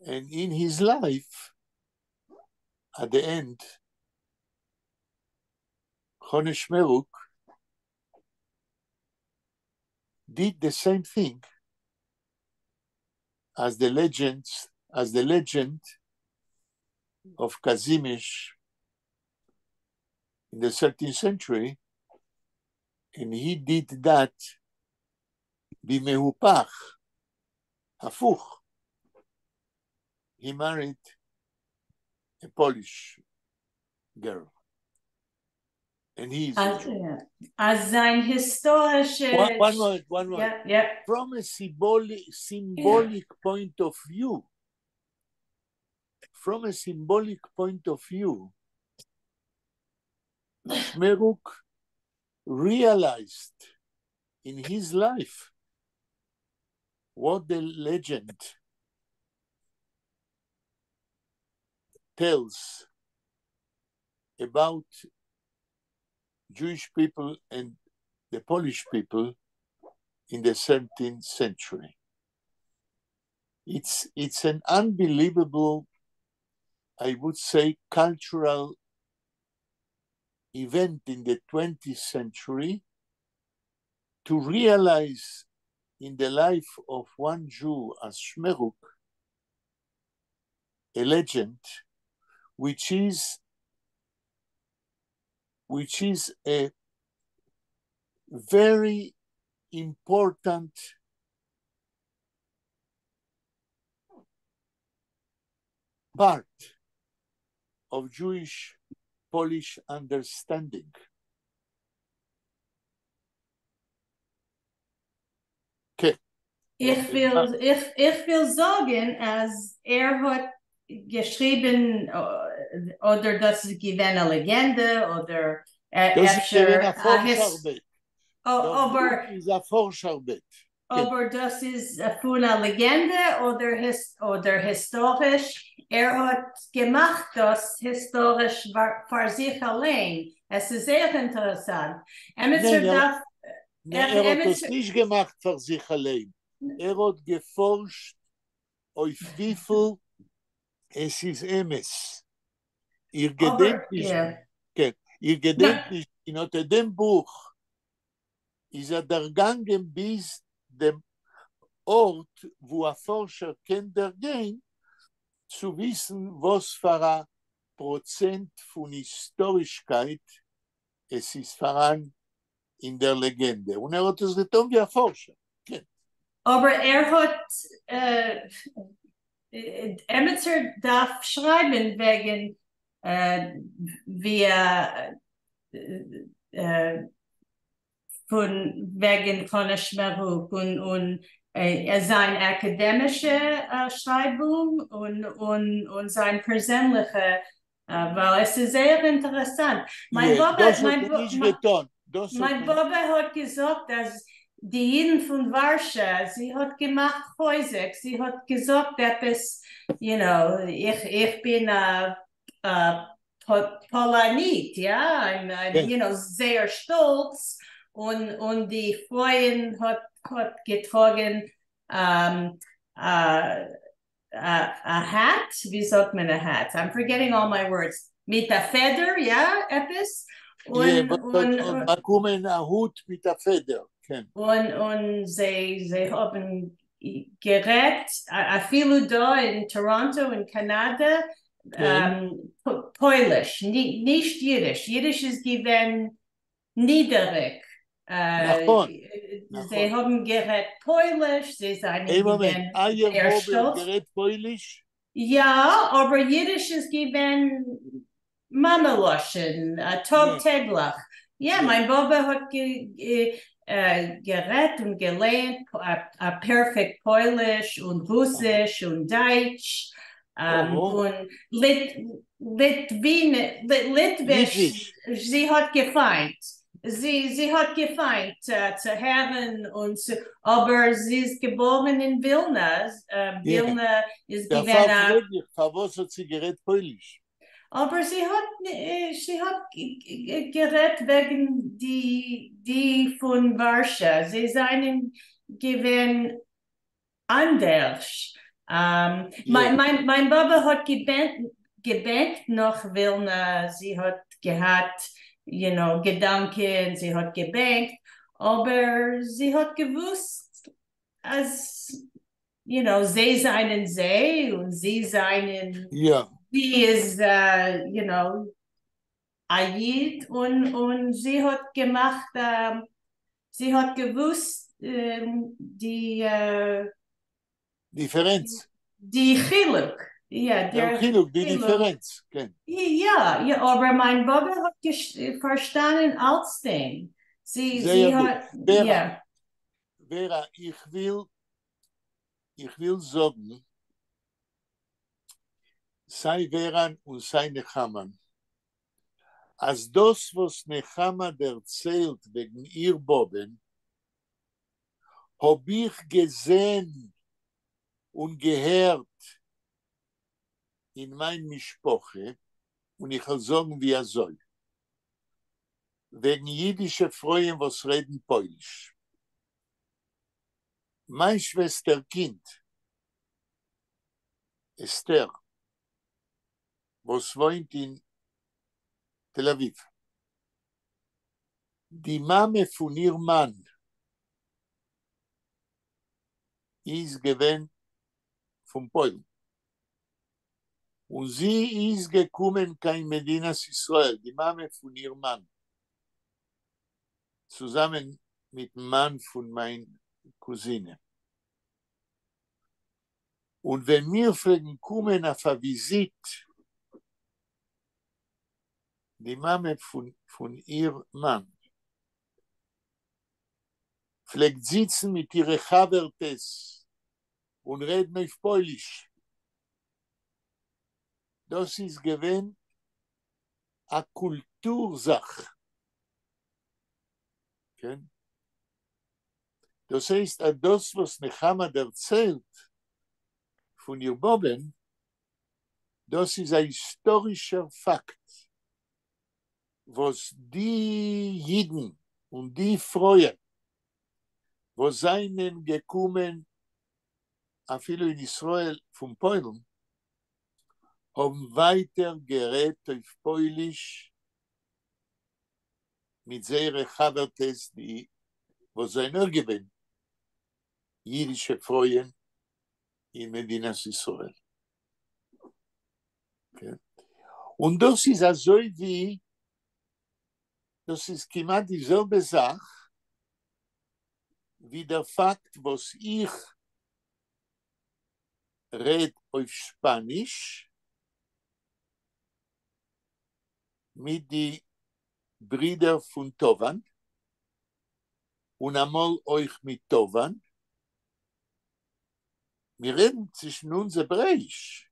A: And in his life, at the end, Chone Shmeruk did the same thing as the legends, as the legend of Kazimierz in the 13th century, and he did that במהופך, הפוך. He married a Polish girl. And he's
B: אַז, אַז זײַן היסטאָרישע
A: One moment, one moment. From a symbolic point of view, from a symbolic point of view, Shmeruk realized in his life what the legend tells about Jewish people and the Polish people in the 17th century. It's an unbelievable, I would say, cultural event in the 20th century. to realize in the life of one Jew as Shmeruk a legend which is which is a very important part of Jewish Polish understanding. כן.
B: איך וויל, איך, איך וויל זאָגן, אַז ער האָט געשריבן, אָדער דאָס איז געווען אַ לעגענדע, אָדער
A: דאָס איז
B: אפֿשר
A: געווען אַ
B: אַ היס
A: פֿאָרש־אַרבעט.
B: אָבער
A: איז אַ פֿאָרש־אַרבעט. כן.
B: אָבער דאָס איז פֿון אַ לעגענדע אָדער, היס, אָדער היסטאָריש. ער האָט געמאַכט דאָס היסטאָריש פֿאַר זיך אַליין. עס איז זייער אינטערעסאַנט. עמעצער
A: ניין, ער,
B: דאַרף
A: ניין, ער האָט דאָס נישט געמאַכט פֿאַר זיך אַליין. ער האָט געפֿאָרשט אויף וויפֿל עס איז אמת. איר געדענקט נישט, כן, איר געדענקט נישט, אין אָט דעם בוך איז ער דערגאַנגען ביז דעם אָרט, וווּ אַ פֿאָרשער קען דערגיין צו וויסן, וואָס פֿאַר אַ פּראָצענט פֿון היסטאָרישקייט עס איז פֿאַראַן אין דער לעגענדע. און ער האָט עס געטאָן ווי אַ פֿאָרשער. כן.
B: אָבער ער האָט עמעצער דאַרף שרײַבן וועגן ווי פֿון וועגן חנה שמערוק און, און זײַן אַקאַדעמישע שרײַבונג און, און, און זײַן פּערזענלעכע, ווײַל עס איז זייער אינטערעסאַנט. מײַן באָבע,
A: דאָס האָט
B: מײַן,
A: ער נישט געטאָן. דאָס האָט
B: מײַן באָבע האָט געזאָגט, אַז די ייִדן פֿון וואַרשע, זי האָט געמאַכט חוזק, זי האָט געזאָגט עפּעס, you know, איך, איך בין אַ, אַ פּאָלאַניט, יאָ, I'm, I'm, you know, זייער שטאָלץ און, און די פֿרויען האָט, האָט געטראָגן אַ, אַ hat, ווי זאָגט מען אַ hat? I'm forgetting all my words. מיט אַ פֿעדער, יאָ, עפּעס.
A: און, און, און באַקומען אַ הוט מיט אַ פֿעדער, כן.
B: און, און זיי, זיי האָבן גערעדט, אַפֿילו דאָ אין טאָראָנטאָ, אין קאַנאַדע, פּויליש, נישט ייִדיש. ייִדיש איז געווען נידעריק.
A: נכון,
B: זיי האָבן גערעדט פּויליש, זיי זײַנען געווען
A: אײַער באָבע האָט גערעדט פּויליש?
B: יאָ, אָבער ייִדיש איז געווען מאַמע־לשון, טאָג־טעגלעך. יאָ, מײַן באָבע האָט גערעדט און געלערנט אַ פּערפֿעקט פּויליש און רוסיש און דײַטש און ליטווינע, ליטוויש, זי האָט געפֿײַנט. זי, זי האָט געפֿײַנט צו הערן און צו, אָבער זי איז געבוירן אין ווילנע. ווילנע איז געווען
A: אַ. דערפֿאַר פֿרעג איך, פֿאַר וואָס האָט זי גערעדט פּויליש?
B: אָבער זי האָט, זי האָט גערעדט וועגן די, די פֿון וואַרשע. זיי זײַנען געווען אַנדערש. מײַן, מײַן, מײַן באָבע האָט געבענקט נאָך ווילנע. זי האָט געהאַט, you know, געדאַנקען, זי האָט געבענקט, אָבער זי האָט געוווּסט, אַז, you know, זיי זײַנען זיי און זי זײַנען זי איז, you know, אַ ייִד און, און זי האָט געמאַכט, זי האָט געוווּסט די
A: דיפֿערענץ.
B: די חילוק, יאָ,
A: דער חילוק, די דיפֿערענץ, כן.
B: יאָ, יאָ, אָבער מײַן באָבע האָט פֿאַרשטאַנען אַלצדינג. זי, זי האָט,
A: יאָ. וועראַ, איך וויל, איך וויל זאָגן, סײַ וועראַן און סײַ נחמהן, אַז דאָס, וואָס נחמה דערציילט וועגן איר באָבען, האָב איך געזען און געהערט אין מײַן משפּחה, און איך וועל זאָגן ווי אַזוי, וועגן ייִדישע פֿרויען וואָס רעדן פּויליש. מײַן שוועסטערקינד, אסתּר, וואָס וואוינט אין תּל־אָבֿיבֿ, די מאַמע פֿון איר מאַן. איז געווען פֿון פּוילן. און זי איז געקומען קיין מדינת ישראל, די מאַמע פֿון איר מאַן, צוזאַמען מיטן מאַן פֿון מײַן קוזינע. און ווען מיר פֿלעגן קומען אויף אַ וויזיט, די מאַמע פֿון איר מאַן פֿלעגט זיצן מיט אירע חבֿרטעס און רעדן אויף פּויליש. דאָס איז געווען אַ קולטור-זאַך. כן? דאָס הייסט, אַז דאָס, וואָס נחמה דערציילט פֿון איר באָבען, דאָס איז אַ היסטאָרישער פֿאַקט, וואָס די ייִדן און די פֿרויען, וואָס זײַנען געקומען אַפֿילו אין ישׂראל פֿון פּוילן, האָבן ווײַטער גערעדט אויף פּויליש מיט זייערע חבֿרטעס, די וואָס זײַנען אויך געווען ייִדישע פֿרויען אין מדינת ישראל. כן? און דאָס איז אַזוי ווי, דאָס איז כּמעט די זעלבע זאַך, ווי דער פֿאַקט, וואָס איך רעד אויף שפּאַניש מיט די ברידער פֿון טובֿהן און אַ מאָל אויך מיט טובֿהן. מיר רעדן צווישן אונדז העברעיִש,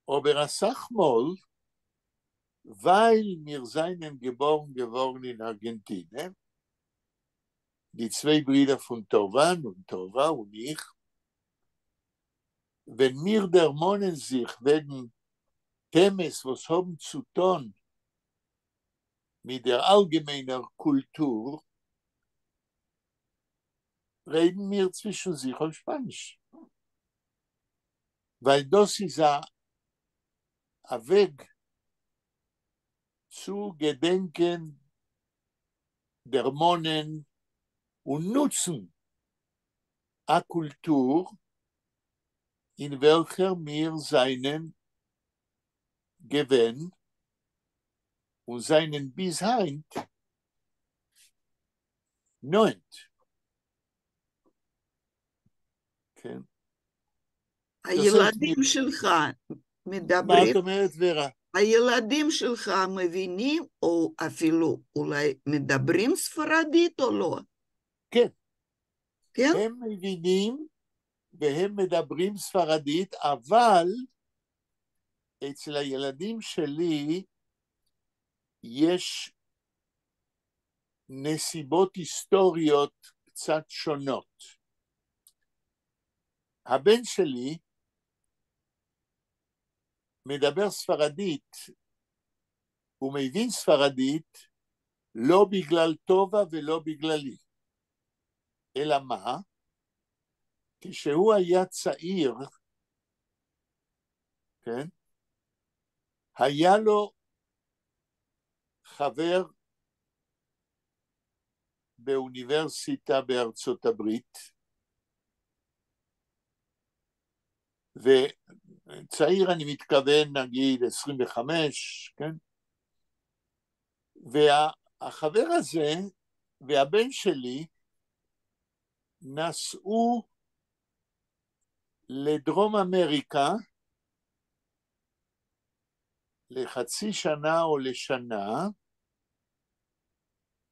A: אָבער אַ סך מאָל, ווײַל מיר זײַנען געבאָרן געוואָרן אין אַרגענטינע, די צוויי ברידער פֿון טובֿהן און טובֿה און איך, ווען מיר דערמאָנען זיך וועגן טעמעס, וואָס האָבן צו טאָן מיט דער אַלגעמיינער קולטור, רעדן מיר צווישן זיך אויף שפּאַניש, ווײַל דאָס איז אַ אַ וועג צו געדענקען, דערמאָנען און נוצן אַ קולטור, אין וועלכער מיר זײַנען געווען און זײַנען ביז הײַנט נאָענט. כן.
C: הילדים שלך מדברים...
A: מה את אומרת, ורה?
C: הילדים שלך מבינים, או אפילו אולי מדברים ספרדית או לא?
A: כן.
C: כן?
A: הם מבינים והם מדברים ספרדית, אבל אצל הילדים שלי יש נסיבות היסטוריות קצת שונות. הבן שלי מדבר ספרדית, הוא מבין ספרדית לא בגלל טובה ולא בגללי, אלא מה? כשהוא היה צעיר, כן? היה לו חבר באוניברסיטה בארצות הברית, וצעיר אני מתכוון נגיד 25, כן? והחבר הזה והבן שלי נסעו לדרום אמריקה לחצי שנה או לשנה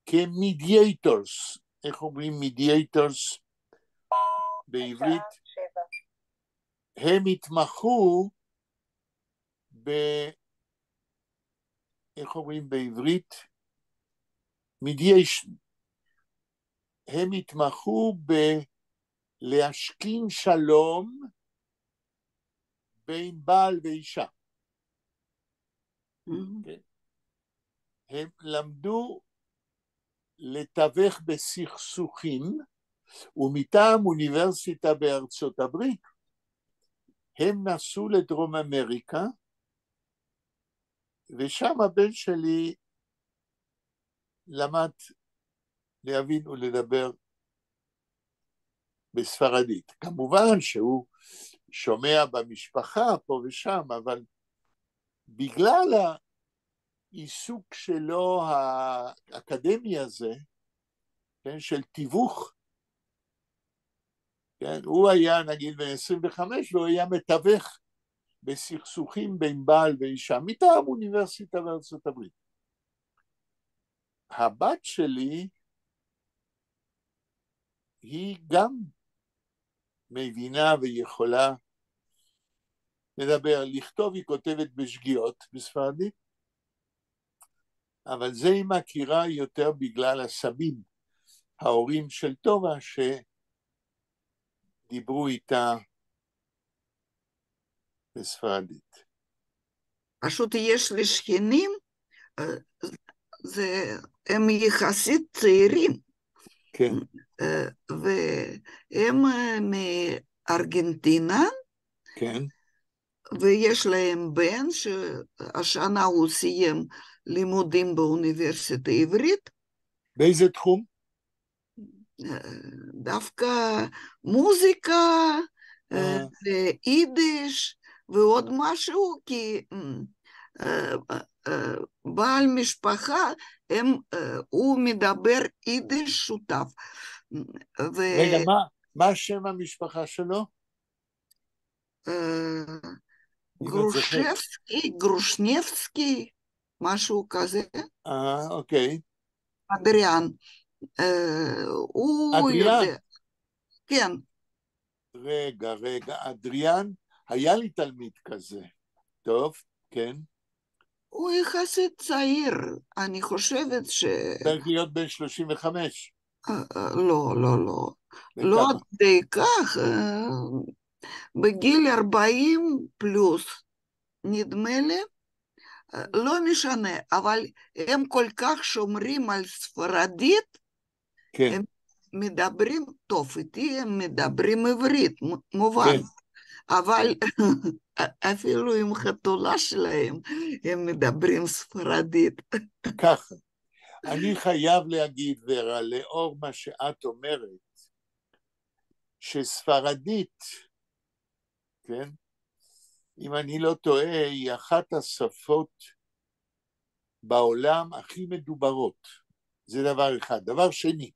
A: כ mediators, איך אומרים mediators בעברית? הם התמחו ב... איך אומרים בעברית? Mediation. הם התמחו בלהשכין שלום בין בעל ואישה. כן? הם למדו לתווך בסכסוכים, ומטעם אוניברסיטה בארצות הברית הם נסעו לדרום אמריקה, ושם הבן שלי למד להבין ולדבר בספרדית. כמובן שהוא שומע במשפחה פה ושם, אבל בגלל העיסוק שלו האקדמי הזה, כן, של תיווך, כן, הוא היה נגיד בן 25 והוא היה מתווך בסכסוכים בין בעל ואישה מטעם אוניברסיטה בארצות הברית. הבת שלי היא גם מבינה ויכולה לדבר, לכתוב היא כותבת בשגיאות בספרדית, אבל זה היא מכירה יותר בגלל הסבים, ההורים של טובה שדיברו איתה בספרדית.
C: פשוט יש לי שכנים, זה, הם יחסית צעירים.
A: כן.
C: והם מארגנטינה.
A: כן.
C: ויש להם בן שהשנה הוא סיים לימודים באוניברסיטה העברית.
A: באיזה תחום?
C: דווקא מוזיקה, ויידיש ועוד משהו, כי בעל משפחה, הוא מדבר יידיש שותף.
A: רגע, מה שם המשפחה שלו?
C: גרושבסקי, גרושנבסקי, משהו כזה.
A: אוקיי.
C: אדריאן. הוא יודע. כן.
A: רגע, רגע, אדריאן, היה לי תלמיד כזה. טוב, כן.
C: הוא יחסית צעיר, אני חושבת ש...
A: צריך להיות בן 35.
C: לא, לא, לא. לא עד כדי כך, בגיל 40 פלוס, נדמה לי, לא משנה, אבל הם כל כך שומרים על ספרדית,
A: כן.
C: הם מדברים טוב, איתי הם מדברים עברית, מובן.
A: כן.
C: אבל אפילו עם חתולה שלהם הם מדברים ספרדית.
A: ככה. אני חייב להגיד, ורה, לאור מה שאת אומרת, שספרדית, כן, אם אני לא טועה, היא אחת השפות בעולם הכי מדוברות. זה דבר אחד. דבר שני,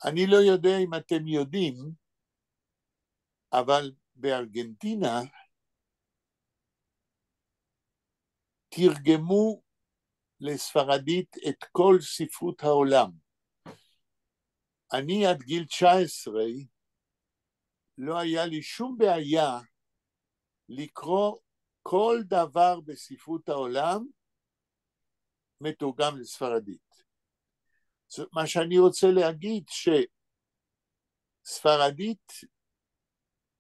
A: אני לא יודע אם אתם יודעים, אבל בארגנטינה תרגמו לספרדית את כל ספרות העולם. אני עד גיל 19 לא היה לי שום בעיה לקרוא כל דבר בספרות העולם מתורגם לספרדית. זאת, מה שאני רוצה להגיד שספרדית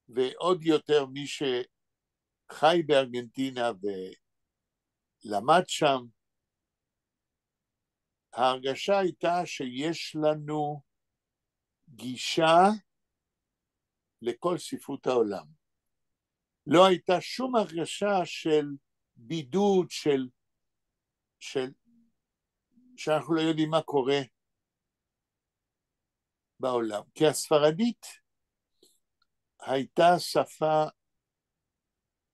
A: ועוד יותר מי שחי בארגנטינה ולמד שם, ההרגשה הייתה שיש לנו גישה לכל ספרות העולם. לא הייתה שום הרגשה של בידוד, של שאנחנו לא יודעים מה קורה בעולם. כי הספרדית הייתה שפה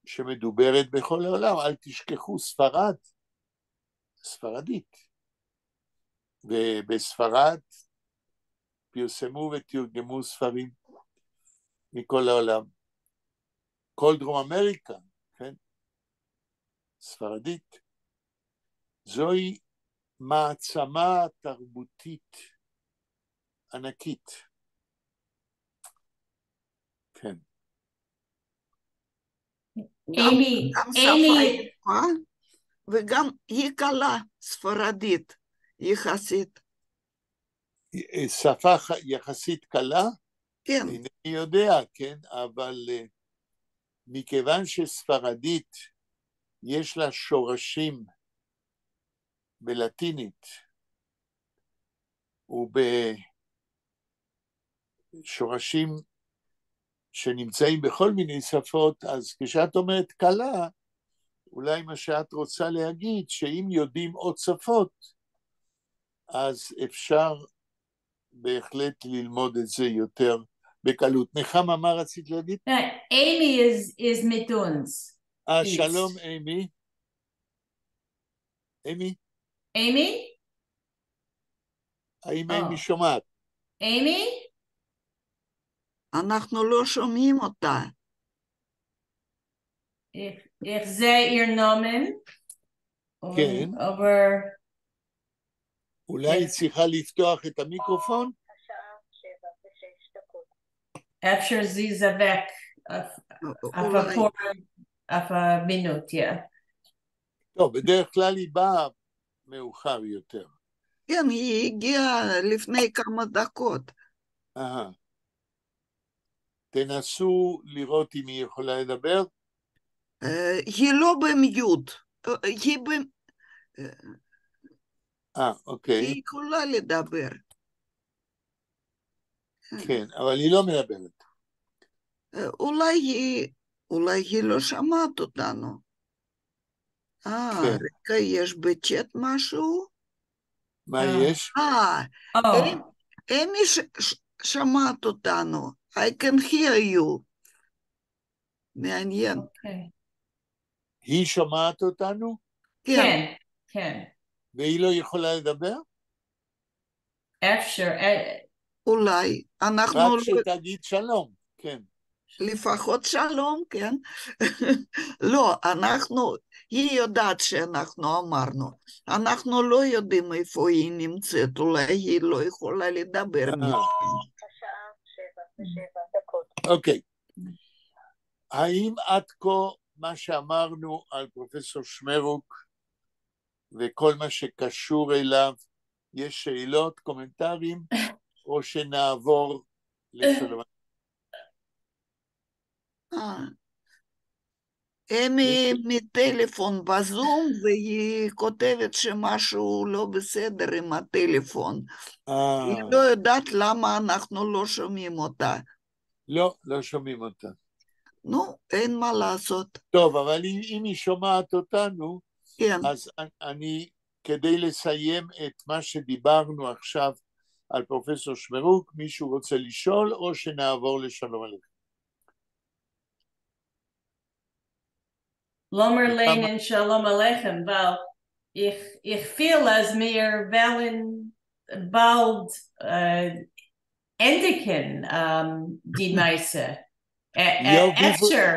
A: שמדוברת בכל העולם. אל תשכחו, ספרד, ספרדית. ובספרד פרסמו ותרגמו ספרים מכל העולם. כל דרום אמריקה, כן? ספרדית. זוהי מעצמה תרבותית ענקית. כן.
B: אימי,
C: גם שפה
B: אימי.
C: יפה, וגם היא קלה, ספרדית, יחסית.
A: שפה יחסית קלה?
C: כן.
A: אינני יודע, כן, אבל מכיוון שספרדית יש לה שורשים בלטינית ובשורשים שנמצאים בכל מיני שפות, אז כשאת אומרת קלה, אולי מה שאת רוצה להגיד, שאם יודעים עוד שפות, אז אפשר בהחלט ללמוד את זה יותר בקלות. נחמה, מה רצית להגיד?
B: אימי איז מיט אונדז.
A: שלום אימי. אימי?
B: אימי?
A: האם אימי שומעת?
B: אימי?
C: אנחנו לא שומעים אותה.
B: איך זע איר נאָמען.
A: כן. אולי היא צריכה לפתוח את המיקרופון?
B: אפשר זי איז אַוועק אויף אַ מינוט, יאָ.
A: טוב, בדרך כלל היא באה מאוחר יותר.
C: כן, היא הגיעה לפני כמה דקות.
A: אהה. תנסו לראות אם היא יכולה לדבר.
C: היא לא ב mute, היא ב...
A: אוקיי.
C: היא יכולה לדבר.
A: כן, אבל היא לא מדברת.
C: אולי היא לא שמעת אותנו. רגע, יש בצ'אט משהו?
A: מה יש?
C: אמי שמעת אותנו. I can hear you. מעניין.
A: היא שומעת אותנו?
B: כן, כן.
A: והיא לא יכולה לדבר?
B: אפשר.
C: אולי. אנחנו...
A: רק שתגיד שלום, כן.
C: לפחות שלום, כן. לא, אנחנו, היא יודעת שאנחנו אמרנו. אנחנו לא יודעים איפה היא נמצאת, אולי היא לא יכולה לדבר.
A: אוקיי. האם עד כה מה שאמרנו על פרופסור שמרוק וכל מה שקשור אליו, יש שאלות, קומנטרים, או שנעבור לשלום?
C: אמי מטלפון בזום, והיא כותבת שמשהו לא בסדר עם הטלפון. היא לא יודעת למה אנחנו לא שומעים אותה.
A: לא, לא שומעים אותה.
C: נו, אין מה לעשות.
A: טוב, אבל אם היא שומעת אותנו,
C: כן.
A: אז אני, כדי לסיים את מה שדיברנו עכשיו על פרופסור שמרוק, מישהו רוצה לשאול, או שנעבור לשלום עליכם?
B: לאָמיר לייענען שלום עליכם, ווײַל איך פֿיל, אַז מיר וועלן באַלד ענדיקן די מעשׂה. אפשר.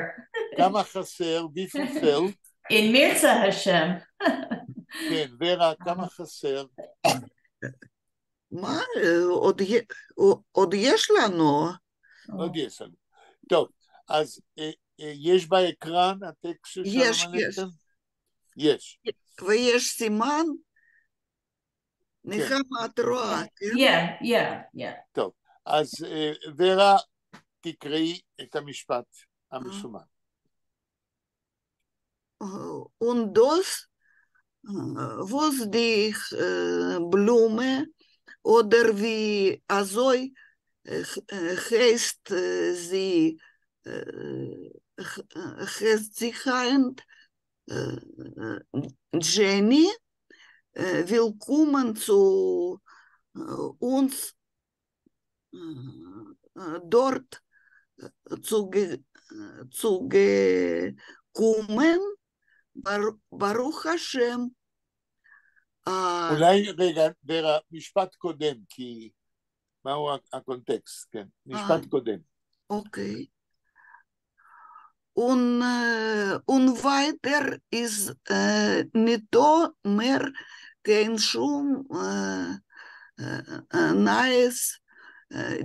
A: כמה חסר? וויפֿל פֿעלט?
B: אם ירצה השם.
A: כן, ורה, כמה חסר?
C: מה? עוד יש לנו.
A: עוד יש לנו. טוב, אז יש ב écran הטקסט של שלום
C: יש,
A: עליכם?
C: יש.
A: יש.
C: ויש סימן? נחמה, את רואה, כן?
B: Yeah.
A: טוב, אז ורה, תקראי את המשפט המסומן.
C: און דאָס, וואָס די בלומע, אָדער ווי אַזוי הייסט זי, הייסט זי הײַנט, דזשעני, וויל קומען צו אונדז דאָרט צוגעקומען, ברוך השם.
A: אולי, רגע, ורה, משפט קודם, כי מהו הקונטקסט, כן, משפט קודם.
C: אוקיי. און, און ווײַטער איז ניטאָ מער קיין שום נײַעס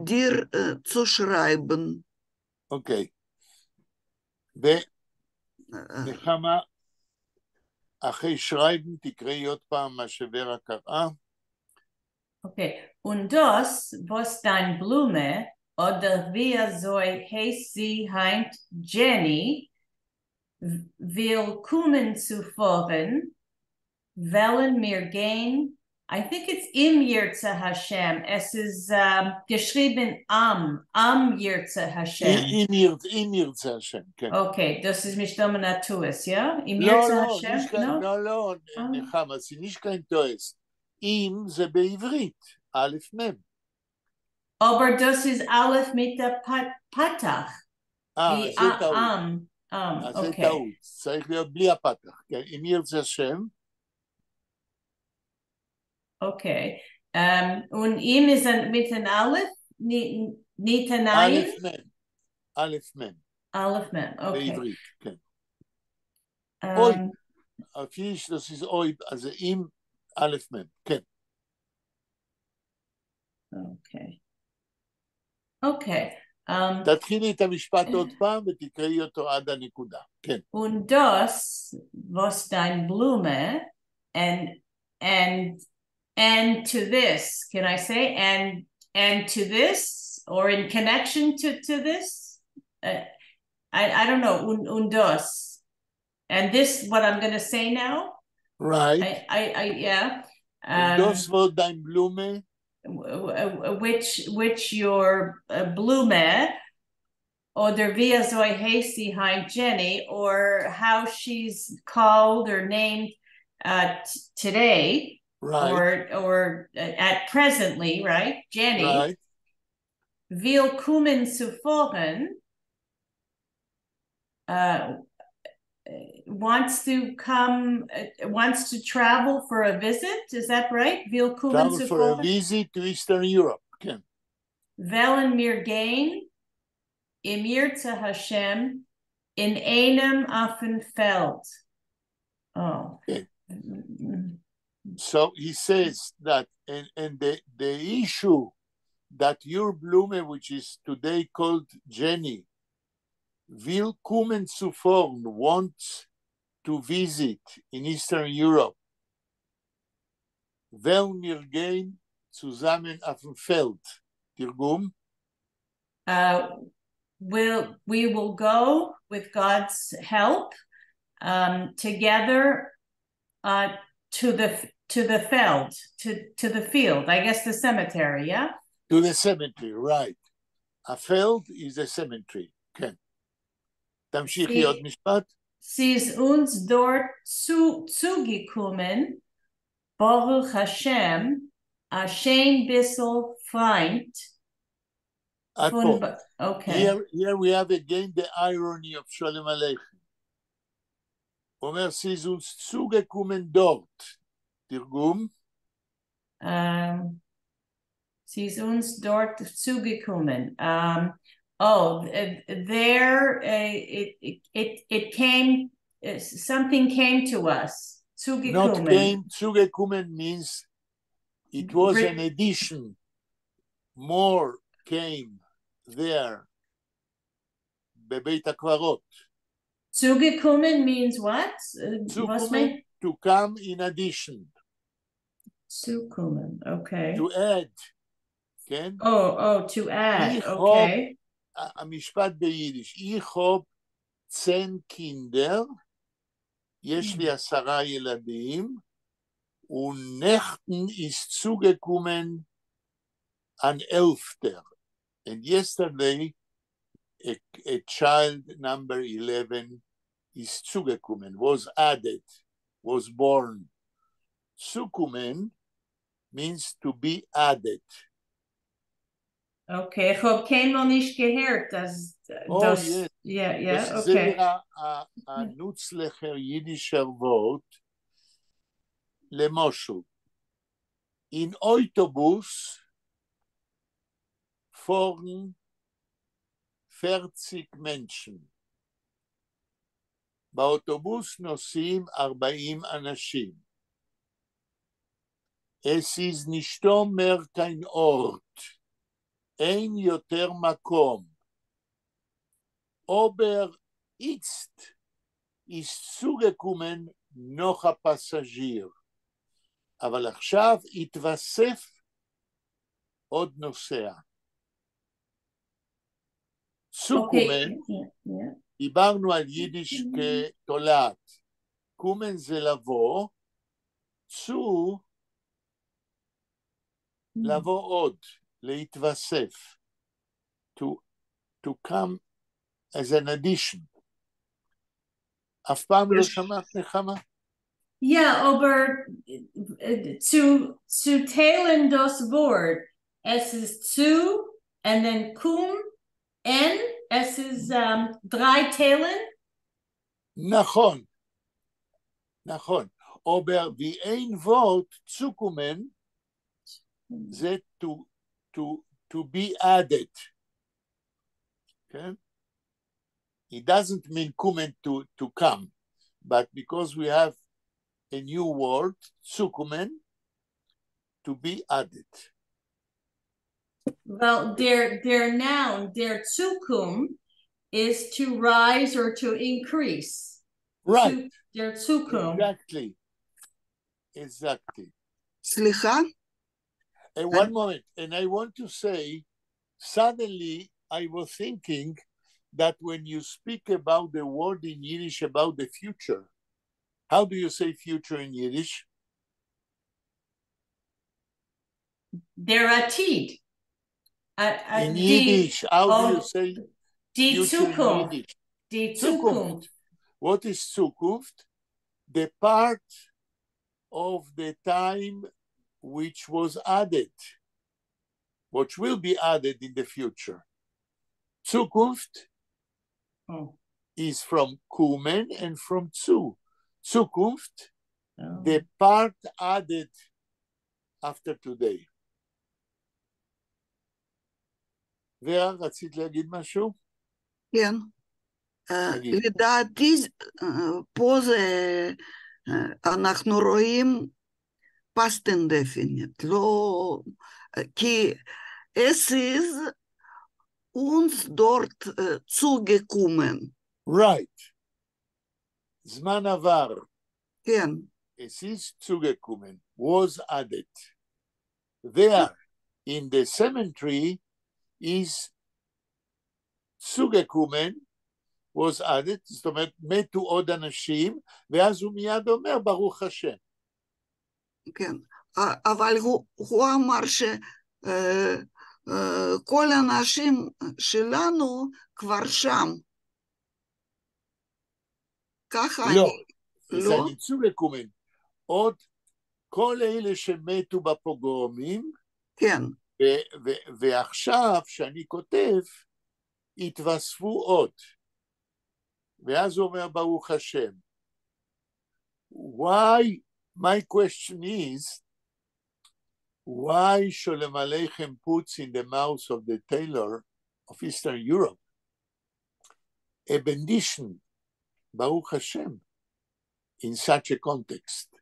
C: דיר צו שרײַבן.
A: אוקיי. ונחמה, אחרי שרײַבן תקראי עוד פעם מה שוורה קראה.
B: אוקיי. און דאָס, וואָס דײַן בלומע, אָדער ווי אַזוי הייסט זי הײַנט דזשעני, וויל קומען צו פֿאָרן, וועלן מיר גיין, I think it's אם ירצה השם, עס איז געשריבן אַם, אַם ירצה השם.
A: אם ירצה השם, כן.
B: אוקיי, דאָס איז מסתּמא אַ טעות, יאָ? אם
A: לא,
B: ירצה
A: לא,
B: השם?
A: לא, לא, לא, נחמה, זה נישט קיין טעות. אם זה בעברית, א' מ'.
B: אָבער דאָס איז א' מיט אַ פּתח.
A: אה, זה טעות. אז זה טעות, צריך להיות בלי הפתח, כן, אם ירצה השם.
B: אוקיי, און אים איז מיט אַן א', ניט אַן עין?
A: א' מ', א' מ'.
B: א' מ', אוקיי.
A: בעברית, כן. אוי, אויף ייִדיש דאָס איז אויב, אז אים א' מ', כן.
B: אוקיי. אוקיי.
A: תתחילי את המשפט עוד פעם ותקראי אותו עד הנקודה, כן.
B: און דאָס, וואָס דײַן בלומע, and to this, can I say, and to this, or in connection to this? I don't know, און דאָס. And this, what I'm going to say now?
A: Right.
B: Yeah.
A: און דאָס וואָס דײַן בלומע?
B: Which your בלומע, אָדער ווי אַזוי הייסט זי הײַנט Jenny, or how she's called or named today, or at presently, right? Jenny.
A: Right.
B: וויל קומען צו פֿאָרן, wants to come, wants to travel for a visit. Is that right? וויל קומען
A: Travel
B: צו
A: for a
B: פֿאָרן.
A: Visit to Eastern Europe. כן.
B: וועלן מיר גיין, אם ירצה השם, אין איינעם אויפֿן פֿעלד. Oh.
A: Okay. So he says that, and the issue that your בלומע, which is today called Jenny, וויל קומען צו פֿאָרן, wants to visit in Eastern Europe. וועלן מיר גיין צוזאַמען אויפֿן פֿעלד. תרגום?
B: We will go with God's help together to the פֿעלד, to the field, I guess the cemetery, yeah?
A: To the cemetery, right. A פֿעלד is a cemetery, כן. תמשיכי עוד משפט.
B: ס'איז אונדז דאָרט צוגעקומען, ברוך השם, אַ שיין ביסל פֿרײַנד.
A: עד פה.
B: Okay.
A: Here we have again the irony of שלום עליכם. הוא אומר, ס'איז אונדז צוגעקומען דאָרט. תרגום?
B: ס'איז אונדז דאָרט צוגעקומען. Oh, there it came, something came to us.
A: Not
B: צוגעקומען.
A: Came, צוגעקומען means it was an addition. More came there. בבית הקברות.
B: צוגעקומען means what? וואָס
A: צוגעקומען,
B: מיינט?
A: To come in addition.
B: צוקומען, okay.
A: To add, כן?
B: Oh, to add,
A: איך
B: okay.
A: המשפט ביידיש, איך האָב צען קינדער, יש לי 10 ילדים, און נעכטן איז צוגעקומען אַן עלפֿטער. And yesterday, a child number 11 איז צוגעקומען, was added, was born. צוקומען means to be added.
B: Okay, איך האָב קיינמאָל נישט געהערט, אַז
A: Oh,
B: דאָס,
A: yes.
B: Yeah,
A: דאָס איז
B: okay.
A: זייער אַ נוצלעכער ייִדישער וואָרט. למשל, אין אויטאָבוס פֿאָרן 40 מענטשן. באוטובוס נוסעים 40 אנשים. עס איז נישטאָ מער קיין אָרט, אין יותר מקום. אָבער איצט איז צוגעקומען נאָך אַ פּאַסאַזשיר. אבל עכשיו התווסף עוד נוסע. צוקומען, דיברנו על יידיש כתולעת. קומען זה לבוא, צו לבוא עוד, להתווסף. To come as an addition. אף פעם לא שמעת, נחמה?
B: Yeah, אָבער צו, צו טיילן דאָס וואָרט, עס איז צו and then קום ען, עס איז דריי טיילן.
A: נכון, נכון. אבער ווי איין ווארט צוקומען זה to be added. כן? It doesn't mean קומען to come, but because we have a new word, צוקומען, to be added.
B: Well, דער noun, דער צוקום, is to rise or to increase.
A: Right.
B: דער צוקום.
A: Exactly.
C: סליחה?
A: And one moment, and I want to say, suddenly I was thinking that when you speak about the word in Yiddish about the future, how do you say future in Yiddish?
B: דער עתיד.
A: In Yiddish, how do you say
B: די
A: future in
B: צוקונפֿט.
A: Yiddish?
B: די צוקונפֿט.
A: What is צוקונפֿט? The part of the time which was added, which will be added in the future. צוקונפֿט is from קומען and from צו. צוקונפֿט, the part added after today. ורה, רצית להגיד משהו?
C: כן. לדעתי, פה זה, אנחנו רואים past indefinite, לא, כי עס איז אונדז דאָרט צוגעקומען.
A: Right. זמן עבר.
C: כן.
A: עס איז צוגעקומען, was added. There, in the cemetery, is צוגעקומען, was added, זאת אומרת, מתו עוד אנשים, ואז הוא מיד אומר, ברוך השם.
C: כן, אבל הוא אמר שכל האנשים שלנו כבר שם. ככה
A: לא,
C: אני...
A: זה צוגעקומען. עוד כל אלה שמתו בפוגרומים,
C: כן.
A: ועכשיו, שאני כותב, התווספו עוד. ואז הוא אומר, ברוך השם. Why, my question is, why Sholem Aleichem puts in the mouth of the tailor of Eastern Europe a benediction, ברוך השם, in such a context?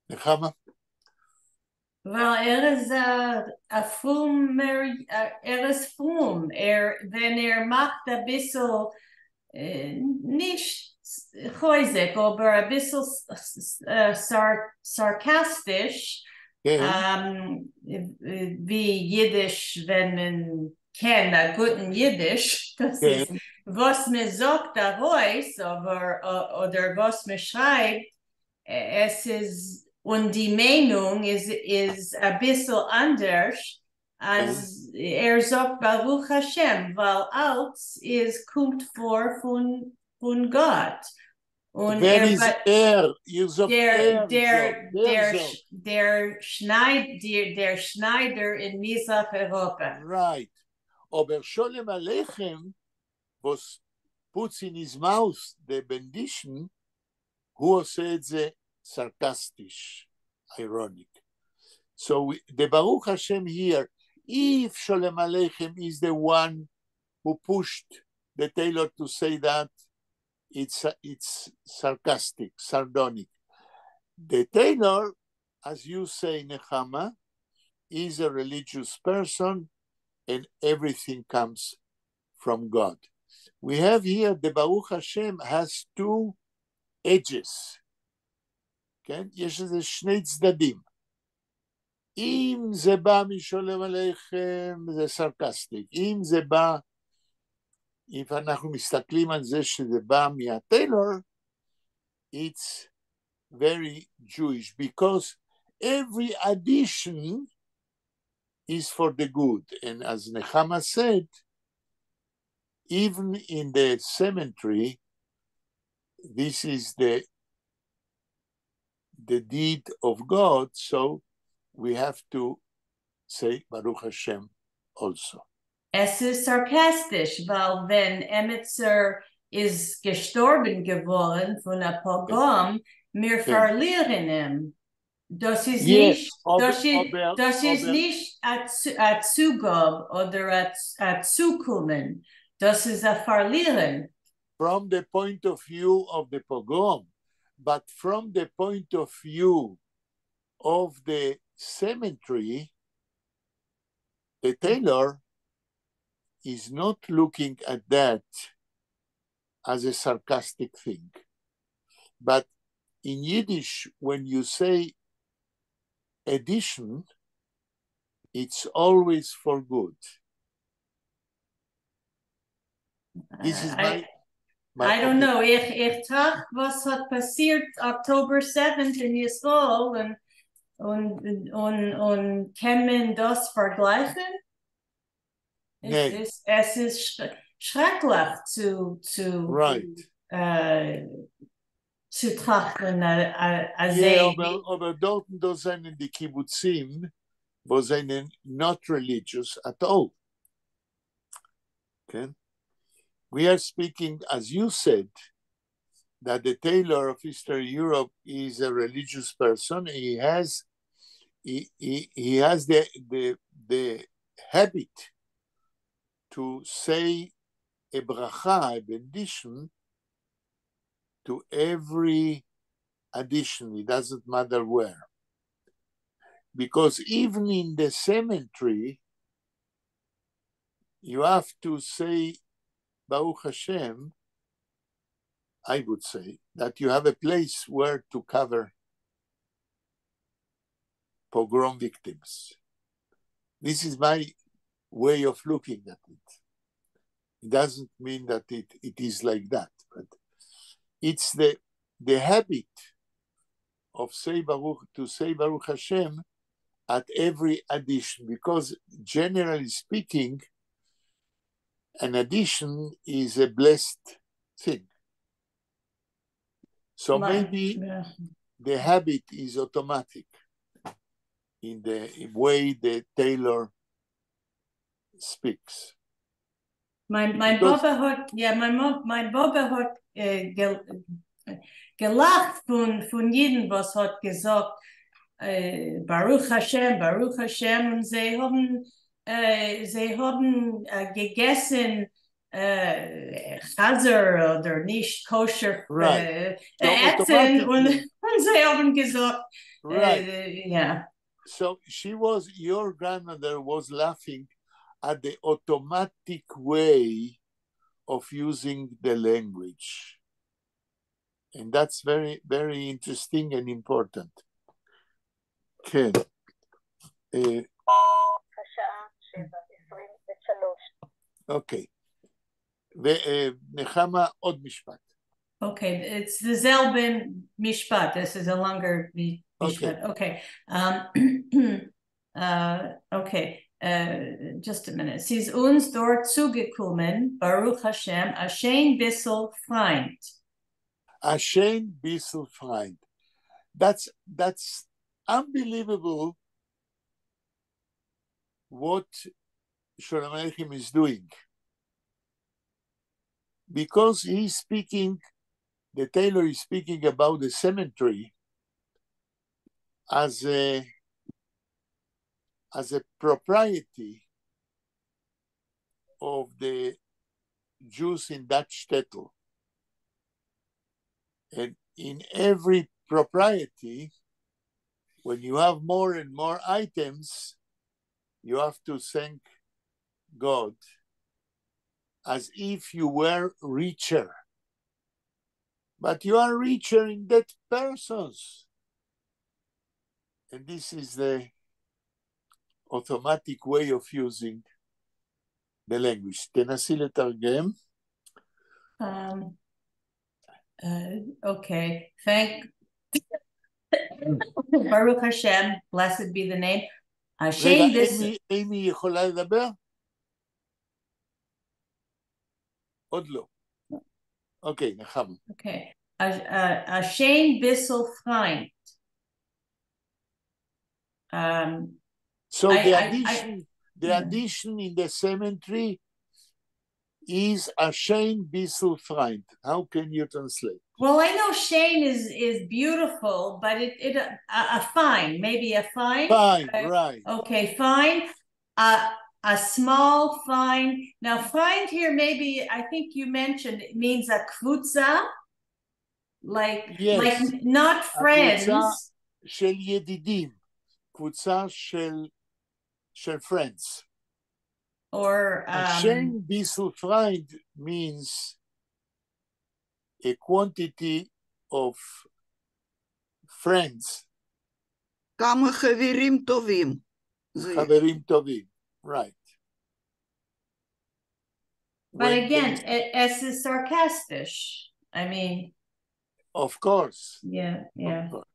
A: נחמה?
B: Well, ער איז אַ פֿרומער, ער איז פֿרום. ער, ווען ער מאַכט אַ ביסל, נישט חוזק, אָבער אַ ביסל סאַרקאַסטיש, ווי ייִדיש, ווען מען קען אַ גוטן ייִדיש, דאָס איז וואָס מע זאָגט אַרויס, אָבער, אָדער וואָס מע שרײַבט, עס איז, און די מיינונג איז אַ ביסל אַנדערש, אַז ער זאָגט ברוך השם, ווײַל אַלץ איז קומט פֿאָר פֿון גאָט. און
A: ווער איז ער? איר זאָגט ער זאָגט. ווער זאָגט?
B: דער שנײַדער אין מזרח־אייראָפּע.
A: Right. אָבער שלום עליכם, וואָס puts in his mouth the benediction, הוא עושה את זה סאַרקאַסטיש, ironic. So the ברוך השם here, if Sholem Aleichem is the one who pushed the tailor to say that, it's sarcastic, sardonic. The tailor, as you say, Nechama, is a religious person and everything comes from God. We have here the ברוך השם has two edges. כן? יש לזה שני צדדים. אם זה בא משולם עליכם, זה sarcastic. אם זה בא, אם אנחנו מסתכלים על זה שזה בא מה tailor, it's very Jewish, because every addition is for the good. And as Nechama said, even in the cemetery, this is the deed of God, so we have to say ברוך השם also.
B: עס איז סאַרקאַסטיש, ווײַל ווען עמעצער איז געשטאָרבן געוואָרן פֿון אַ פּאָגראָם, מיר פֿאַרלירן אים. דאָס איז נישט, דאָס איז נישט אַ צוגאָב אָדער אַ צוקומען, דאָס איז אַ פֿאַרלירן.
A: From the point of view of the pogrom, but from the point of view of the cemetery, the tailor is not looking at that as a sarcastic thing. But in Yiddish, when you say addition, it's always for good. This is my
B: I don't
A: opinion.
B: Know. איך טראַכט, וואָס האָט פּאַסירט October 7th אין ישׂראל און קען מען דאָס פֿאַרגלײַכן?
A: ניין.
B: עס איז שרעקלעך צו צו טראַכטן אַז זיי
A: אָבער דאָרטן דאָס זענען די קיבוצים, וואָס זענען not religious at all. Okay? We are speaking, as you said, that the tailor of Eastern Europe is a religious person. He has the habit to say a ברכה, a benediction, to every addition. It doesn't matter where. Because even in the cemetery, you have to say ברוך השם, I would say, that you have a place where to cover pogrom victims. This is my way of looking at it. It doesn't mean that it is like that, but it's the habit of say ברוך, to say ברוך השם at every addition, because generally speaking, an addition is a blessed thing. So maybe the habit is automatic in the way the tailor speaks.
B: מײַן באָבע האָט, יאָ, מײַן באָבע האָט געלאַכט פֿון ייִדן, וואָס האָט געזאָגט, ברוך השם, ברוך השם, און זיי האָבן געגעסן חזיר אָדער נישט כּשר עסן און זיי האָבן געזאָגט, yeah.
A: So your grandmother was laughing at the automatic way of using the language. And that's very, very interesting and important. כן.
D: השעה 7:23.
A: אוקיי. ונחמה, עוד משפט.
B: Okay, it's the זעלבן משפט. This is a longer משפט. Okay. Okay. Just a minute. ס'איז אונדז דאָרט צוגעקומען, ברוך השם, אַ שיין ביסל פֿרײַנד.
A: אַ שיין ביסל פֿרײַנד. That's unbelievable what Sholem Aleichem is doing. Because he's speaking, the tailor is speaking about the cemetery as a propriety of the Jews in that shtetl. And in every propriety, when you have more and more items, you have to thank God as if you were richer. But you are richer in dead persons. And this is the automatic way of using the language. תנסי לתרגם.
B: Okay, thank ברוך השם, blessed be the name.
A: רגע, אימי יכולה לדבר? עוד לא. אוקיי, נחמה.
B: Okay. אַ שיין ביסל פֿרײַנד.
A: So
B: I-
A: the
B: I-
A: addition, the addition in the cemetery is אַ שיין ביסל פֿרײַנד. How can you translate?
B: Well, I know שיין is beautiful, but it a fine, maybe a fine.
A: Fine, right.
B: Okay, fine. A small fine. Now, פֿרײַנד here, maybe I think you mentioned it means a קבוצה,
A: Yes.
B: like not friends.
A: הקבוצה של ידידים, קבוצה של friends.
B: Or
A: אַ שיין ביסל פֿרײַנד means a quantity of friends.
C: כמה חברים טובים. זה
A: חברים טובים, right.
B: But
A: When
B: again,
A: they-
B: עס איז סאַרקאַסטיש. I mean,
A: Of course. Of course.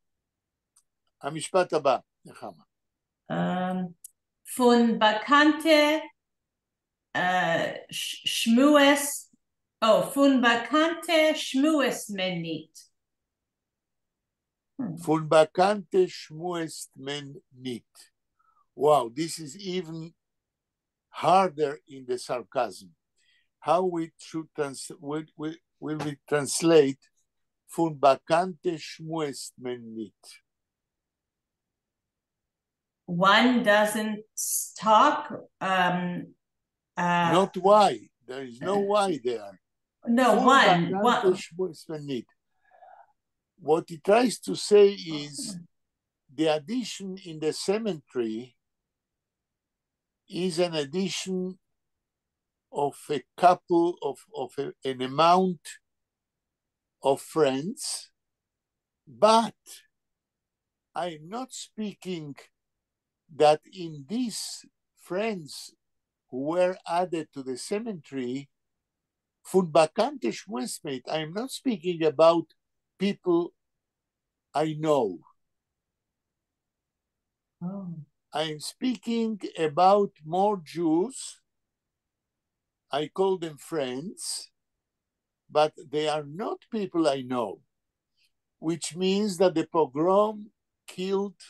A: המשפט הבא, נחמה.
B: פֿון באַקאַנטע שמועסט, oh, פֿון באַקאַנטע שמועסט מען ניט.
A: פֿון באַקאַנטע שמועסט מען ניט. Wow, this is even harder in the sarcasm. How we should will we translate פֿון באַקאַנטע שמועסט מען ניט?
B: One doesn't talk.
A: Not why. There is no why there.
B: No,
A: פֿון
B: one.
A: באַקאַנטע
B: One.
A: שמועסט מען ניט. What he tries to say is the addition in the cemetery is an addition of a couple of an amount of friends, but I'm not speaking that in these friends who were added to the cemetery, פֿון באַקאַנטע שמועסט מען ניט, I'm not speaking about people I know.
B: Oh.
A: I'm speaking about more Jews. I call them friends, but they are not people I know, which means that the pogrom killed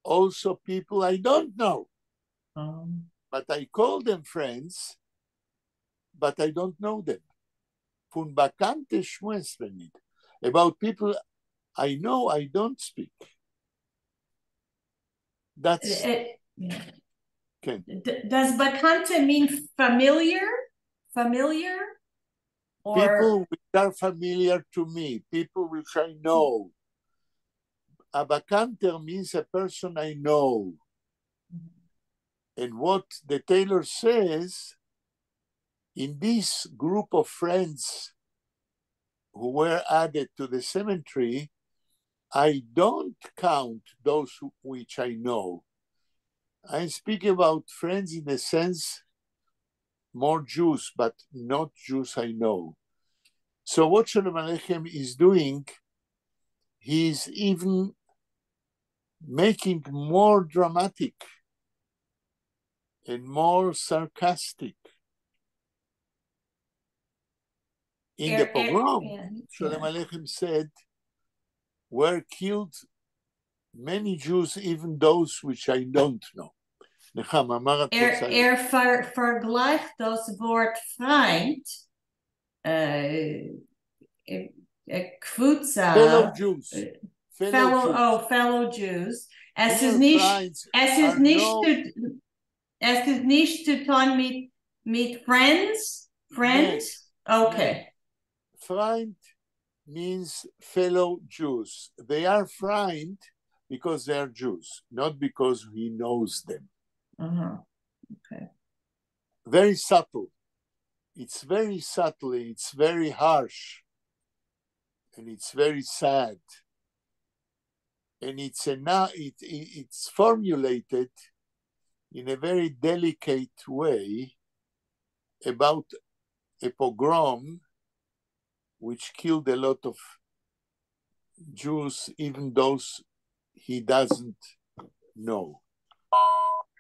A: also people I don't know.
B: Oh.
A: But I call them friends, but I don't know them. פֿון באַקאַנטע שמועסט מען ניט. About people I know, I don't speak. That's
B: Yeah.
A: כן.
B: Does באַקאַנטע mean familiar? Familiar? Or
A: People which are familiar to me, people which I know. אַ באַקאַנטער means a person I know. And what the tailor says, in this group of friends who were added to the cemetery, I don't count those which I know. I speak about friends in the sense more Jews, but not Jews I know. So what Shalom Aleichem is doing, he's even making more dramatic and more sarcastic. In the pogrom, Shalom Aleichem said, were killed many Jews, even those which I don't know. נחמה, מה את רוצה?
B: ער פֿאַרגלײַכט דאָס וואָרט פֿרײַנד, קבוצה,
A: Fellow Jews. Fellow
B: fellow,
A: Jews.
B: Oh, fellow Jews. עס איז
A: Fellow
B: נישט,
A: פֿרײַנד
B: עס איז
A: are
B: נישט
A: no
B: צו, עס איז נישט צו טאָן מיט friends? Friends?
A: Yes.
B: Okay.
A: פֿרײַנד means fellow Jews. They are פֿרײַנד because they are Jews, not because he knows them.
B: Okay.
A: Very subtle. It's very subtle. It's very harsh. And it's very sad. And it's formulated in a very delicate way about a pogrom which killed a lot of Jews, even those he doesn't know.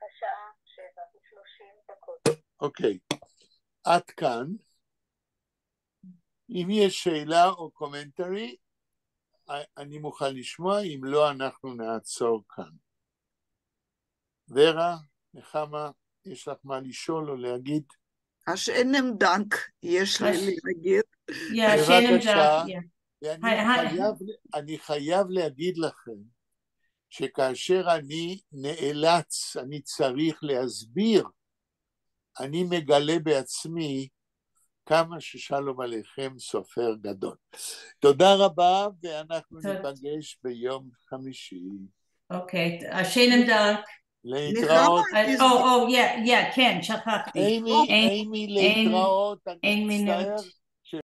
D: השעה 7:30.
A: אוקיי, עד כאן. אם יש שאלה או commentary, אני מוכן לשמוע, אם לא, אנחנו נעצור כאן. ורה, נחמה, יש לך מה לשאול או להגיד?
C: אַ שיינעם דאַנק, יש לי להגיד.
B: Yeah, שיינעם
A: בבקשה.
B: דאַנק. Yeah.
A: ואני
B: היי, היי.
A: חייב, אני חייב להגיד לכם שכאשר אני נאלץ, אני צריך להסביר, אני מגלה בעצמי כמה ששלום עליכם סופר גדול. תודה רבה, ואנחנו
B: תודה.
A: ניפגש ביום חמישי.
B: אוקיי, אַ שיינעם דאַנק.
A: להתראות.
B: Oh, yeah, כן, שכחתי.
A: אימי, אימי, להתראות, אני
B: איין
A: מצטער.
B: מינוט.